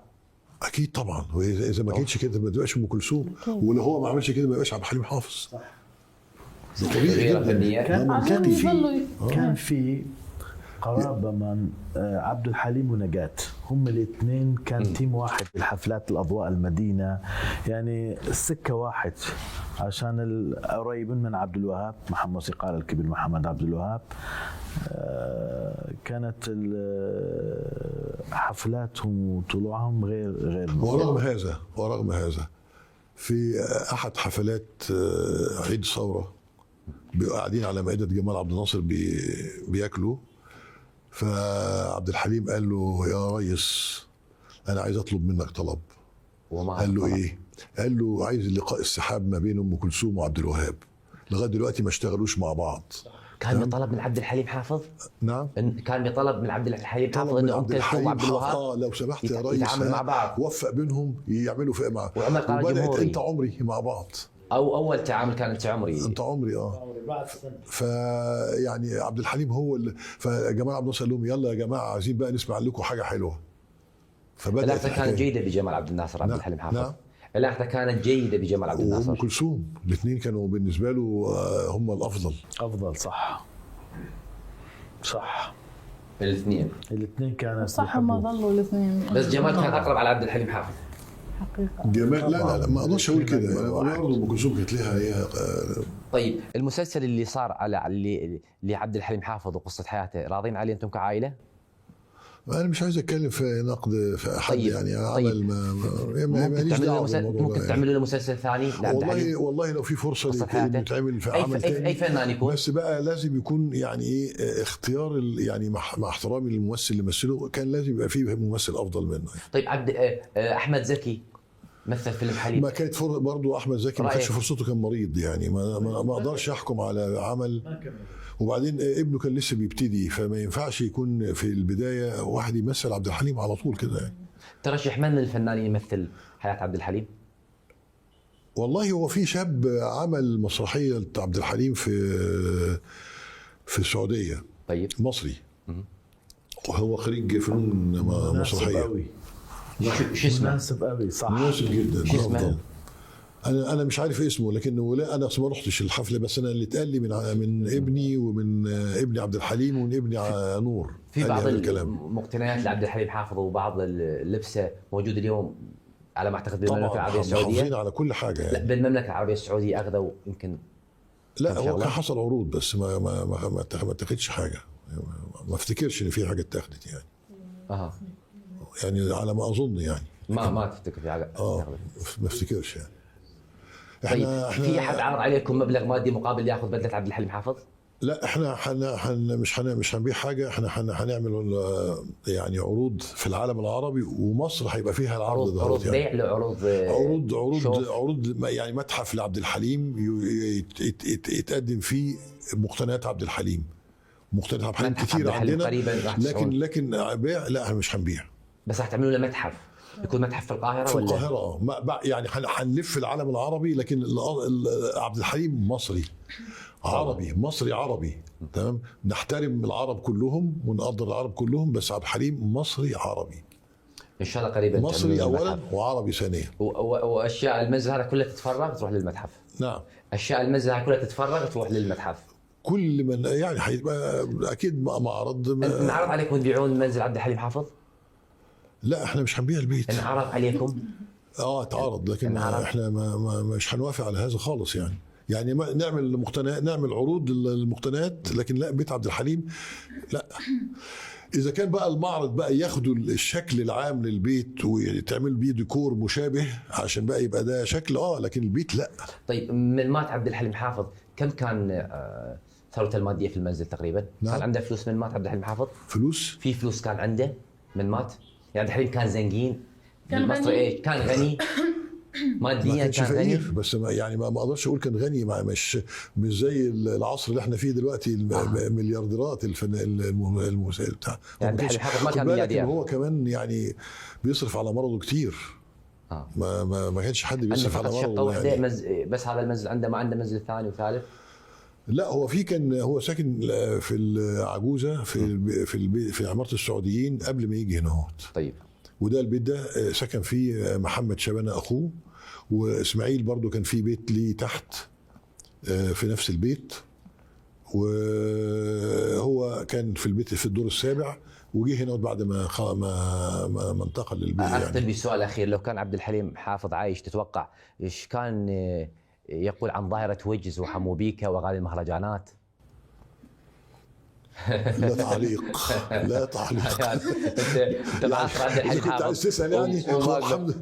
اكيد طبعا، واذا ما كانتش كده ما تبقاش ام كلثوم، ولو هو ما عملش كده ما يبقاش عبد الحليم حافظ. صح، ده طبيعي جدا. كان في قرابة من عبد الحليم ونجاة، هم الاثنين كان team واحد بالحفلات الاضواء المدينة، يعني السكة واحد، عشان القريبين من عبد الوهاب، محمد موسيقار الكبير محمد عبد الوهاب. كانت حفلاتهم وطلوعهم غير ورغم هذا في احد حفلات عيد ثورة بيبقوا قاعدين على مائدة جمال عبد الناصر بياكلوا، فعبد الحليم قال له يا ريس انا عايز اطلب منك طلب. قال له ايه؟ قال له عايز لقاء السحاب ما بين ام كلثوم وعبد الوهاب، لغاية دلوقتي ما اشتغلوش مع بعض. كان بطلب من عبد الحليم حافظ؟ نعم، كان بطلب من عبد الحليم حافظ انه ام كلثوم وعبد الوهاب لو سمحت يا ريس يتعاملوا مع بعض، وفق بينهم يعملوا فئة مع وبدات انت عمري مع بعض، او اول تعامل كان انت عمري. انت عمري فيعني عبد الحليم هو فجمال عبد الناصر قال لهم يلا يا جماعة عايزين بقى نسمع لكم حاجة حلوة. فبدات العلاقة كانت جيدة بجمال عبد الناصر. عبد الحليم حافظ. نعم، العلاقة كانت جيدة بجمال عبد الناصر وام كلثوم، الاثنين كانوا بالنسبة له هم الافضل. افضل، صح، الاثنين كانوا صح، ما ظلوا الاثنين، بس جمال كان اقرب على عبد الحليم حافظ حقيقة. جمال لا ما اقدرش اقول كده، برضه ام كلثوم كانت لها. طيب المسلسل اللي صار على اللي عبد الحليم حافظ وقصة حياته، راضين عليه انتم كعائله؟ انا مش عايز اتكلم في نقد في احد. طيب. يعني عمل. طيب. ما ماليش دعوه بالموضوع. ممكن تعملوا له مسلسل ثاني؟ والله لو في فرصة يتعمل في عمل ثاني، اي فنان يكون، بس بقى لازم يكون يعني ايه اختيار، يعني مع احترامي للممثل اللي مثله، كان لازم يبقى فيه ممثل افضل منه يعني. طيب عبد احمد زكي مثل فيلم حليم، ما كانت برضه احمد زكي ما كانتش فرصته، كان مريض يعني، ما اقدرش احكم على عمل. وبعدين ابنه كان لسه بيبتدي، فما ينفعش يكون في البداية واحد يمثل عبد الحليم على طول كده يعني. ترشح من الفنان يمثل حياة عبد الحليم؟ والله هو في شاب عمل مسرحية عبد الحليم في السعودية. طيب، مصري، وهو خريج فنون مسرحية. شو اسمه؟ مناسب قوي، صح، مناسب جدا. شو اسمه؟ انا مش عارف اسمه، لكن لا انا ما رحتش الحفلة، بس انا اللي اتقال لي من ابني ومن ابن عبد الحليم ومن ابني نور في بعض المقتنيات لعبد الحليم حافظ وبعض اللبسه موجود اليوم على ما اعتقد بالمملكة العربية السعودية. محافظين على كل حاجة يعني. لا، بالمملكة العربية السعودية اخذوا يمكن. لا هو كان حصل عروض، بس ما ما ما ما اتخذتش حاجة، ما افتكرش ان في حاجة اتاخدت يعني. يعني على ما اظن يعني. ما تفتكر في حاجة؟ ما افتكرش يعني. طيب في احد عرض عليكم مبلغ مادي مقابل ياخذ بدله عبد الحليم حافظ؟ لا، احنا مش هنبيع حاجة، احنا هنعمل يعني عروض في العالم العربي، ومصر هيبقى فيها العرض ده. عروض بيع لعروض عروض عروض عروض يعني متحف لعبد الحليم يتقدم فيه مقتنيات عبد الحليم، مقتنيات عبد الحليم كتير عندنا، لكن بيع لا، احنا مش هنبيع، بس راح تعملوا له متحف، يكون متحف في القاهرة في القاهرة. يعني هنلف العالم العربي، لكن عبد الحليم مصري عربي، مصري عربي، تمام. نحترم العرب كلهم ونقدر العرب كلهم، بس عبد الحليم مصري عربي. ان شاء الله قريبا مصري اولا وعربي ثانيا. واشياء المنزل هذا كلها تتفرغ تروح للمتحف. نعم، اشياء المنزل هذا كلها تتفرغ تروح للمتحف. كل من يعني هيبقى اكيد معرض. انعرض عليكم تبيعون منزل عبد الحليم حافظ؟ لا، احنا مش هنبيع البيت. انعرض عليكم؟ اتعرض، لكن احنا ما مش هنوافق على هذا خالص يعني. يعني ما نعمل نعمل عروض للمقتنيات، لكن لا بيت عبد الحليم لا. اذا كان بقى المعرض بقى ياخدوا الشكل العام للبيت وتعمل بيه ديكور مشابه عشان بقى يبقى ده شكل، لكن البيت لا. طيب من مات عبد الحليم حافظ كم كان ثروته المادية في المنزل تقريبا؟ نعم. كان عنده فلوس من مات عبد الحليم حافظ؟ فلوس؟ في فلوس كان عنده من مات؟ يعني عبد الحليم كان زنقين كان غني؟ إيه؟ كان غني ماديا، كان غني بس ما يعني ما اقدرش اقول كان غني، مش زي العصر اللي احنا فيه دلوقتي، المليارديرات المسائل بتاع. يعني عبد الحليم ما كان ملياردير، هو كمان يعني بيصرف على مرضه كتير. ما كانش حد بيصرف على مرضه. شقه واحدة يعني. بس هذا المنزل عنده، ما عنده منزل ثاني وثالث؟ لا هو في كان هو ساكن في العجوزة في في في عمارة السعوديين قبل ما يجي هنا اهوت. طيب وده البيت ده سكن فيه محمد شبانه اخوه، واسماعيل برضو كان في بيت ليه تحت في نفس البيت، وهو كان في البيت في الدور السابع وجه هنا بعد ما ما انتقل للبيت. اختم يعني. بسؤال اخير، لو كان عبد الحليم حافظ عايش تتوقع ايش كان يقول عن ظاهره ويجز وحمو بيكا واغاني المهرجانات؟ لا تعليق، لا تعليق. انت معاصر عبد الحليم حافظ، كنت عايز تسال يعني.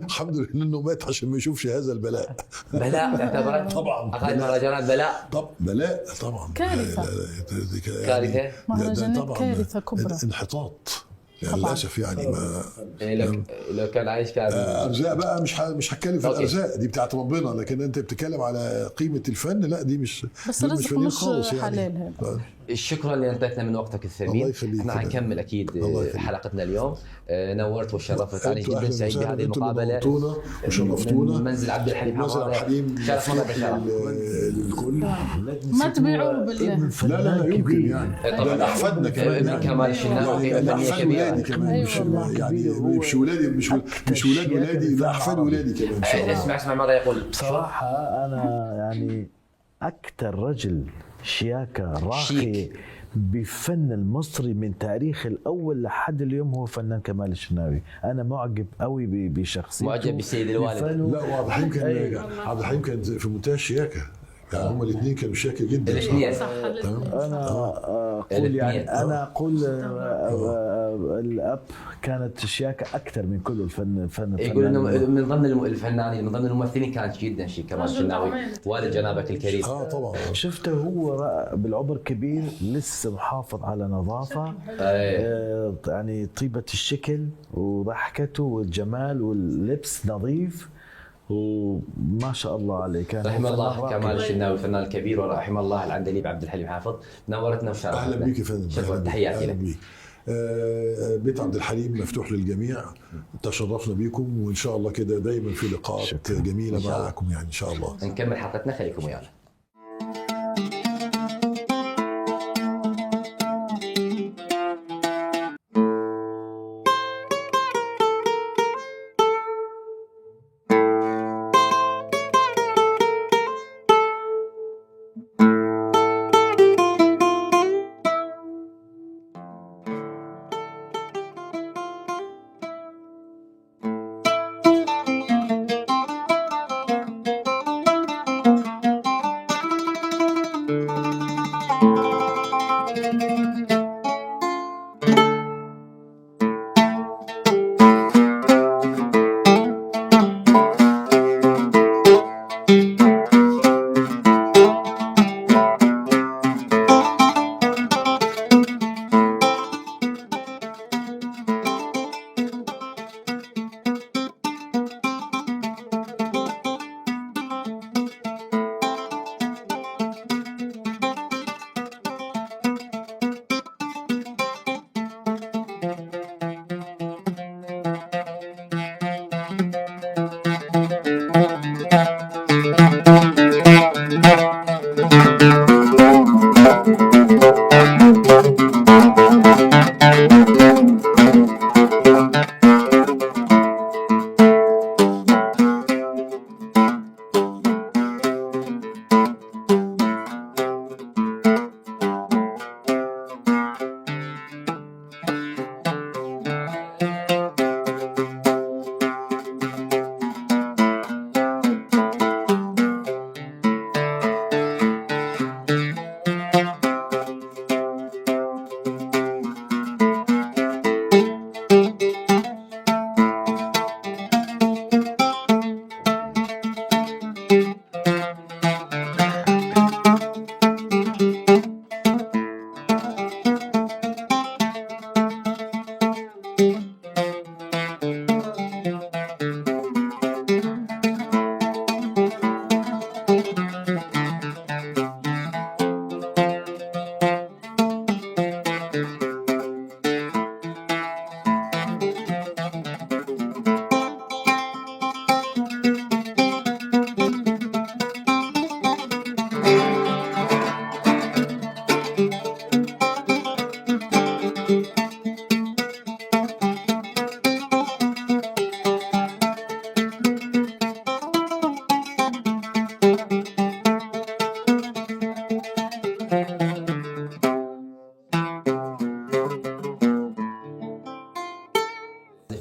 الحمد لله انه مات عشان ما يشوفش هذا البلاء. بلاء تعتبر؟ طبعا اغاني المهرجانات بلاء. طب بلاء طبعا، كارثة، كارثة، مهرجانات كارثة كبرى، انحطاط يعني للاسف. يعني ما لو كان عايش كان ارزاق بقى، مش هتكلم في الارزاق دي بتاعت ربنا، لكن انت بتتكلم على قيمة الفن، لا دي مش بس الرزق مش خالص يعني. حلال هذا. شكرا اللي انطيتنا من وقتك الثمين. الله يخليك. احنا حنكمل اكيد حلقتنا اليوم. نورت وشرفت، انا جدا سعيد بهذه المقابلة. وشرفتونا منزل عبد الحليم حافظ، شرف مرة للكل. ما تبيعوه بالله. لا لا يمكن يعني ده احفادنا كمان، ابن كمال الشناوي قيمة فنية كبيرة كمان، مش يعني مش ولادي، مش ولاد ولادي، ده احفاد ولادي كمان. اسمع اسمع ماذا يقول. بصراحة انا يعني اكثر رجل شياكة راقي بفن المصري من تاريخ الأول لحد اليوم هو فنان كمال الشناوي. أنا معجب قوي بشخصيته، معجب بالسيد الوالد. لا وعبد الحليم كان، عبد الحليم كان في منتهى الشياكة يعني، هما الاثنين كانوا شياكة جدا. الاثنين صح. أنا أقول يعني أنا أقول الأب كانت شياكة أكثر من كل الفن. يقول إنه من ضمن الفنانين، من ضمن الممثلين كانت جدا شيك كمال الشناوي والد جنابك الكريم. طبعا شفته هو بالعمر كبير لسه محافظ على نظافة، يعني طيبة الشكل وضحكته والجمال واللبس نظيف، وما شاء الله عليه. كان رحم الله كمال الشناوي الفنان الكبير، ورحم الله العندليب عبد الحليم حافظ. نورتنا وشرفتنا. اهلا بيك يا فندم. شكرا، تحياتي لك. بيت عبد الحليم مفتوح للجميع، تشرفنا بيكم، وان شاء الله كده دايما في لقاءات جميلة معكم يعني ان شاء الله. نكمل حلقتنا، خليكم ويانا.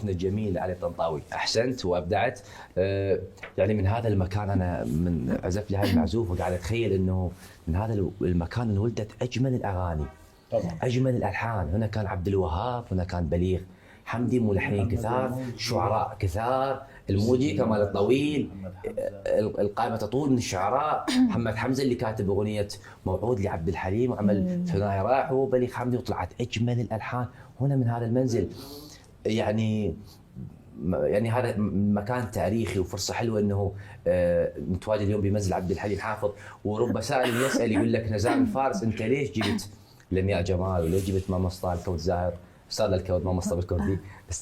ضيفنا الجميل علي الطنطاوي، احسنت وابدعت. يعني من هذا المكان انا من عزف لي هاي المعزوف وقاعد اتخيل انه من هذا المكان انولدت اجمل الاغاني طبعا، اجمل الالحان. هنا كان عبد الوهاب، هنا كان بليغ حمدي، ملحنين كثار، شعراء كثار، الموجي كمال الطويل، القائمة تطول من الشعراء، محمد حمزة اللي كاتب اغنية موعود لعبد الحليم وعمل ثنائي راح وبليغ حمدي، وطلعت اجمل الالحان هنا من هذا المنزل. يعني هذا مكان تاريخي وفرصه حلوة انه نتواجد اليوم بمنزل عبد الحليم حافظ. ورب سائل يسال يقول لك نزار الفارس انت ليش جبت لمياء جمال وليش جبت ماموستا الكود زاهر، استاذ الكود ماموستا بالكردي،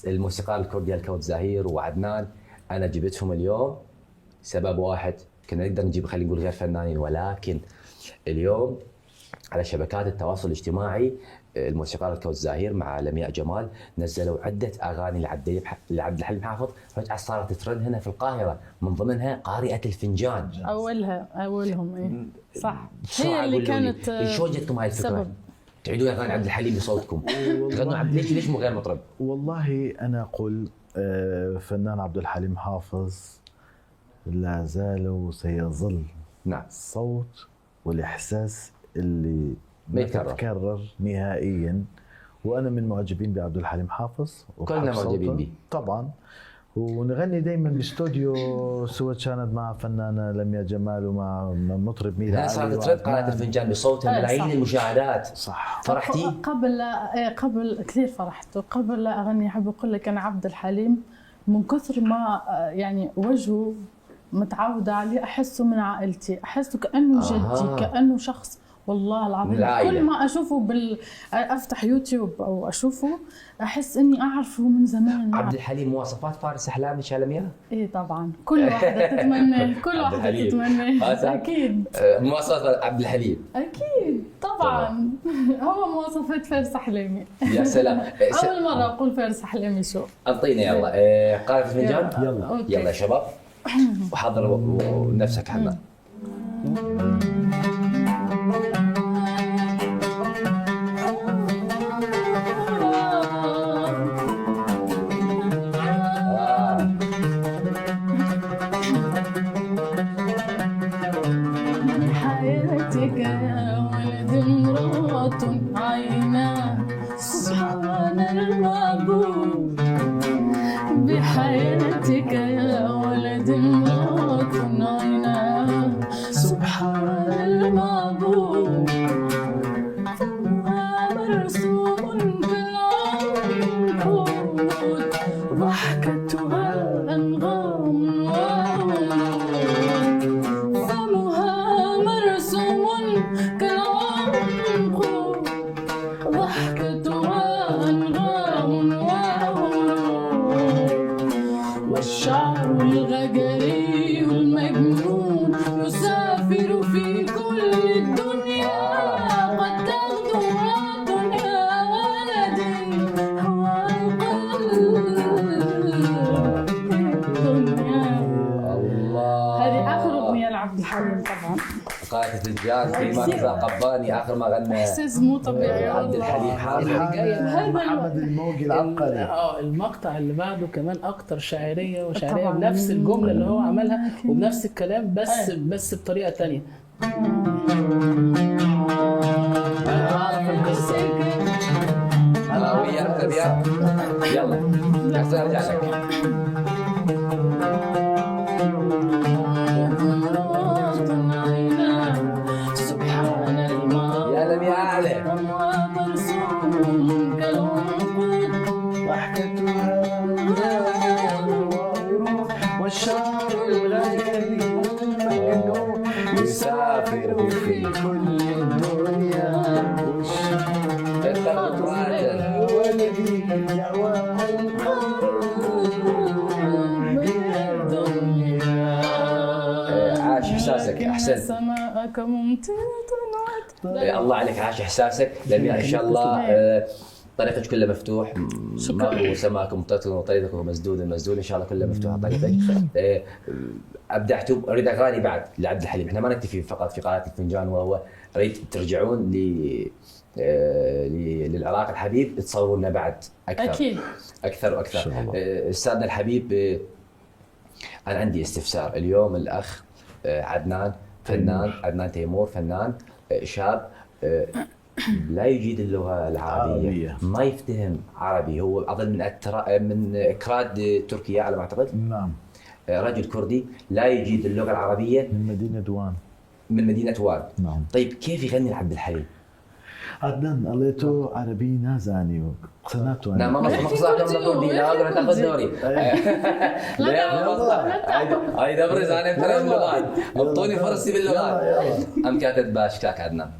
الموسيقار الكردي الكود زاهير وعدنان؟ انا جبتهم اليوم سبب واحد، كنا نقدر نجيب خلينا نقول غير فنانين، ولكن اليوم على شبكات التواصل الاجتماعي الموسيقار الكود زاهير مع لمياء جمال نزلوا عده اغاني لعبد الحليم حافظ، فجاة صارت ترند هنا في القاهرة، من ضمنها قارئه الفنجان. اولهم ايه صح، هي اللي كانت. شلون جتكم هاي الفكرة؟ تعيدون اغاني عبد الحليم بصوتكم، تغنوا عبد، ليش مو غير مطرب؟ والله انا اقول فنان عبد الحليم حافظ لا زال وسيظل، نعم، الصوت والاحساس اللي ما يتكرر نهائيا. وانا من معجبين بعبد الحليم حافظ، كلنا معجبين به طبعا، ونغني دائما باستوديو سوى شاند مع فنانة لمياء جمال ومع مطرب ميلا علي. صارت ترد قناة الفنجان بصوتها، ملايين المشاهدات. صح. فرحتي؟ قبل كثير فرحت. وقبل لا اغني احب اقول لك انا عبد الحليم من كثر ما يعني وجهه متعوده عليه احسه من عائلتي، احسه كانه جدي، كانه شخص والله العظيم كل ما اشوفه افتح يوتيوب او اشوفه احس اني اعرفه من زمان. عبد الحليم مواصفات فارس احلامك يا لمياء؟ ايه طبعا، كل واحدة تتمنى، كل واحدة تتمنى اكيد. مواصفات عبد الحليم اكيد طبعا. هو مواصفات فارس احلامي. يا سلام. اول مرة اقول فارس احلامي. شو اعطينا يلا قارئة الفنجان. يلا يلا يا شباب، وحضر نفسك حنا. حياتك يا ولد امرأة عينا سبحان المعبود، بحياتك يا ولد امرأة عينا سبحان المعبود، فمها مرسوم كالعنقود، ضحكتها أنغام وورود، فمها مرسوم كالعنقود، ضحكتها أنغام وورود، والشعر الغجري المجنون يسافر في كل الدنيا، قد تغدو الدنيا ولد هو القلب الدنيا. الله، هذه آخر أغنية لعبد الحليم طبعا. قارئة الفنجان في مرزا قباني آخر ما غنى. إحساس مو طبيعي عبد الحليم حافظ. محمد الموجي العبقري. المقطع اللي بعده كمان أكتر شاعرية وشاعرية، بنفس الجملة اللي هو عملها وبنفس الكلام، بس بطريقة تانية. أنا أعرف القصة. أنا وياك يلا أرجع لك. والشعر الغجري المجنون يسافر في كل الدنيا، والشعر ولدي يهواها القلب الدنيا. عاش احساسك، احسنت. سماءك ممطرة. الله عليك، عاش احساسك لمياء. ان شاء الله طريقك كله مفتوح. شكرا. وسماكم مطرة وطريقكم مسدود مسدود، ان شاء الله كله مفتوح طريقك. ابدعتوا. اريد اغاني بعد لعبد الحليم، احنا ما نكتفي فقط في قارئة الفنجان، وهو اريد ترجعون للعراق الحبيب تصوروا لنا بعد اكثر، اكيد اكثر واكثر. استاذنا الحبيب، انا عندي استفسار اليوم. الاخ عدنان فنان، عدنان تيمور فنان شاب لا يجيد اللغة العربية، ما يفتهم عربي، هو اظن من اكراد تركيا على ما اعتقد. نعم، رجل كردي لا يجيد اللغة العربية، من مدينة وان. من مدينة وان. نعم. طيب كيف يغني عبد الحليم؟ عدنان قاليتو عربي نازاني قناته. نعم، ما مقصدك كردي، لا تاخذ دوري. لا هاي دبرز انا بثلاث لغات، اعطوني فرصتي باللغات. ام كاتب باش كاك عدنان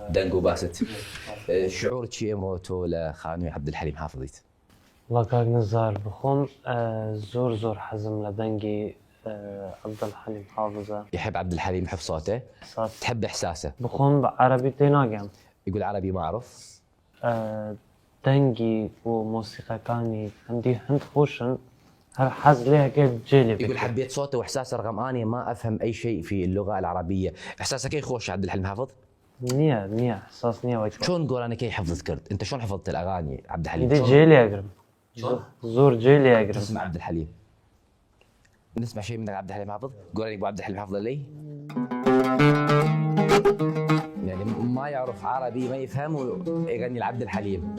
دنقو باست شعور شي امروتو لخانوي عبد الحليم حافظيت. والله كاك نزار بخوم زور زور حزم لدنقي عبد الحليم حافظه. يحب عبد الحليم، يحب صوته، إحساس. تحب احساسه. بخوم عربي تيناقم، يقول عربي ما اعرف. دنقي وموسيقى كاني عندي هند خوشن حز ليها كيف جيلي. يقول حبيت صوته واحساسه رغم اني ما افهم اي شيء في اللغة العربية. احساسك كي خوش عبد الحليم حافظ؟ نية نية احساس نية. شلون نقول انا كي حفظت كرد؟ انت شلون حفظت الاغاني عبد الحليم؟ دي جيلي اقرب، زور جيلي اقرب. تسمع عبد الحليم؟ نسمع شيء من عبد الحليم حافظ؟ قول لي ابو عبد الحليم حافظ لي. يعني ما يعرف عربي، ما يفهم، ويغني لعبد الحليم.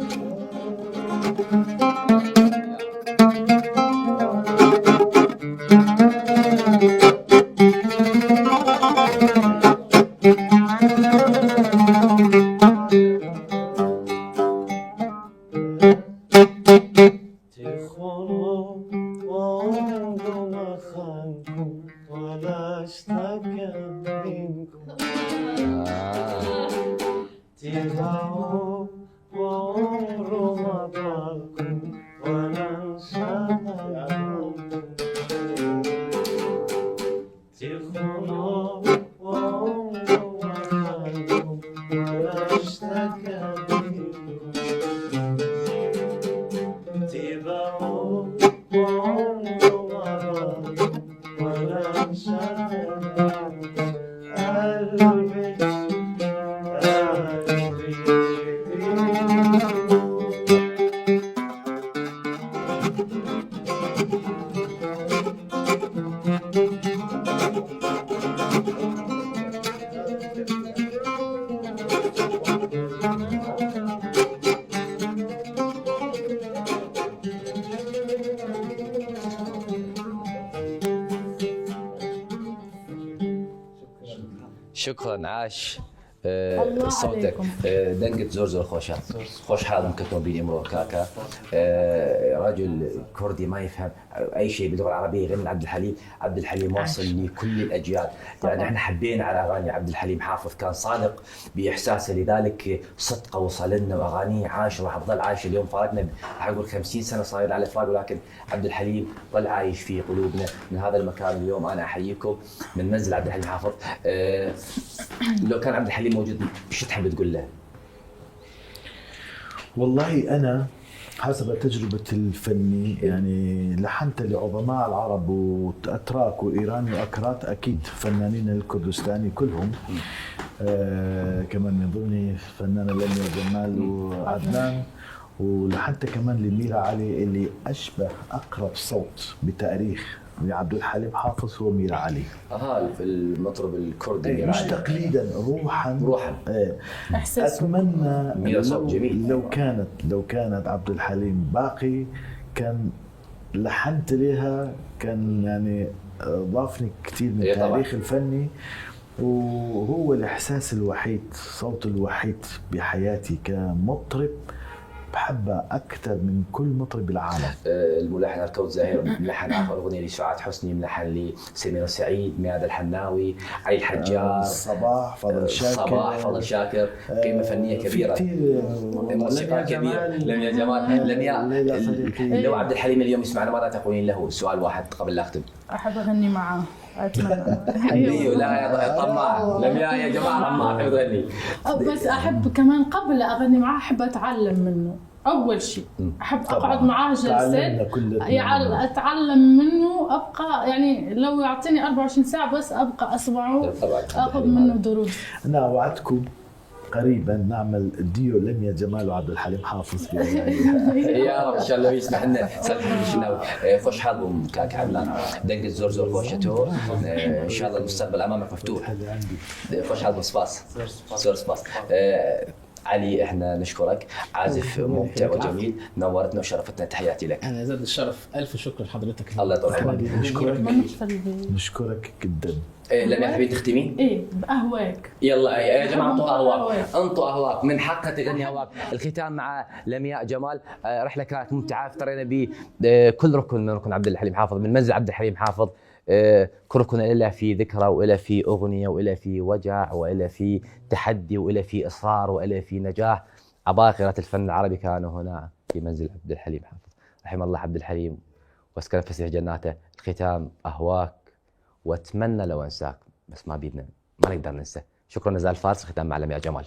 شكرا عاش صوتك. دنقت زور خوشات خوش حال مكتوب بي امرو كاكا. رجل كردي ما يفهم اي شيء باللغة العربية غير من عبد الحليم. عبد الحليم واصل لكل الاجيال، يعني احنا حبينا على اغاني عبد الحليم حافظ، كان صادق باحساسه، لذلك صدقه وصل لنا واغانيه عايشه وراح تظل عايشه. اليوم فارقنا اقول 50 سنة صاير على فراق، ولكن عبد الحليم ظل عايش في قلوبنا. من هذا المكان اليوم انا احييكم من منزل عبد الحليم حافظ. لو كان عبد الحليم موجود شو تحب تقول له؟ والله انا حسب تجربتي الفني يعني لحنت لعظماء العرب واتراك وايراني واكراد، اكيد فنانين الكردستاني كلهم، كمان من ضمن فنانة لميا جمال وعدنان، ولحنت كمان لميرا علي اللي اشبه اقرب صوت بتاريخ لعبد الحليم حافظ هو ميرا علي. المطرب الكردي ميرا مش علي. تقليدا، روحا. اتمنى لو, جميل. لو كانت عبد الحليم باقي كان لحنت لها، كان يعني ضافني كثير من التاريخ الفني، وهو الاحساس الوحيد، الصوت الوحيد بحياتي كمطرب بحبها اكثر من كل مطرب بالعالم. الملحن اركوت زاهر ملحن اخر اغنية لسعاد حسني، ملحن لسمير سعيد، مياد الحناوي، علي الحجار، صباح فضل شاكر، صباح فضل شاكر، قيمة فنية كبيرة، كثير موسيقى كبيرة، لميا جمال، لميا. لو عبد الحليم اليوم يسمعنا ماذا تقولين له؟ سؤال واحد قبل لا اختم. احب اغني معاه، اتمنى. ايوه لا طماع لميا يا جماعة، طماع تحب تغني. بس احب كمان قبل اغني معاه احب اتعلم منه. اول شيء احب اقعد معاه جلسات يعني اتعلم منه، ابقى يعني لو يعطيني 24 ساعة بس ابقى اسمعه، اخذ منه دروس. انا وعدتكم قريبا نعمل ديو لميا جمال وعبد الحليم حافظ في يا رب ان شاء الله يسمح لنا سالفة الشناوي. خوش حالهم كاك عملان دنق زور زور خوشته، ان شاء الله المستقبل امامك مفتوح. خوش حالهم سباس زور سباس. علي احنا نشكرك، عازف ممتع وجميل، نورتنا وشرفتنا، تحياتي لك. انا زاد الشرف، الف شكر لحضرتك. الله يطول عمرك. نشكرك جدا. لميا حبيبتي تختمين؟ ايه باهواك. يلا يا جماعة انطوا اهواك، انطوا اهواك، من حقها تغني هواك. الختام مع لمياء جمال، رحله كانت ممتعة، افترينا بكل ركن من ركن عبد الحليم حافظ، من منزل عبد الحليم حافظ، كل ركن إلا في ذكرى وإلا في أغنية وإلا في وجع وإلا في تحدي وإلا في إصرار وإلا في نجاح. عباقرة الفن العربي كانوا هنا في منزل عبد الحليم حافظ، رحم الله عبد الحليم واسكن فسيح جناته. الختام أهواك وأتمنى لو أنساك، بس ما بيدنا، ما نقدر ننسى. شكرا نزال فارس. الختام مع لمياء جمال.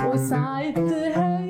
وساعتها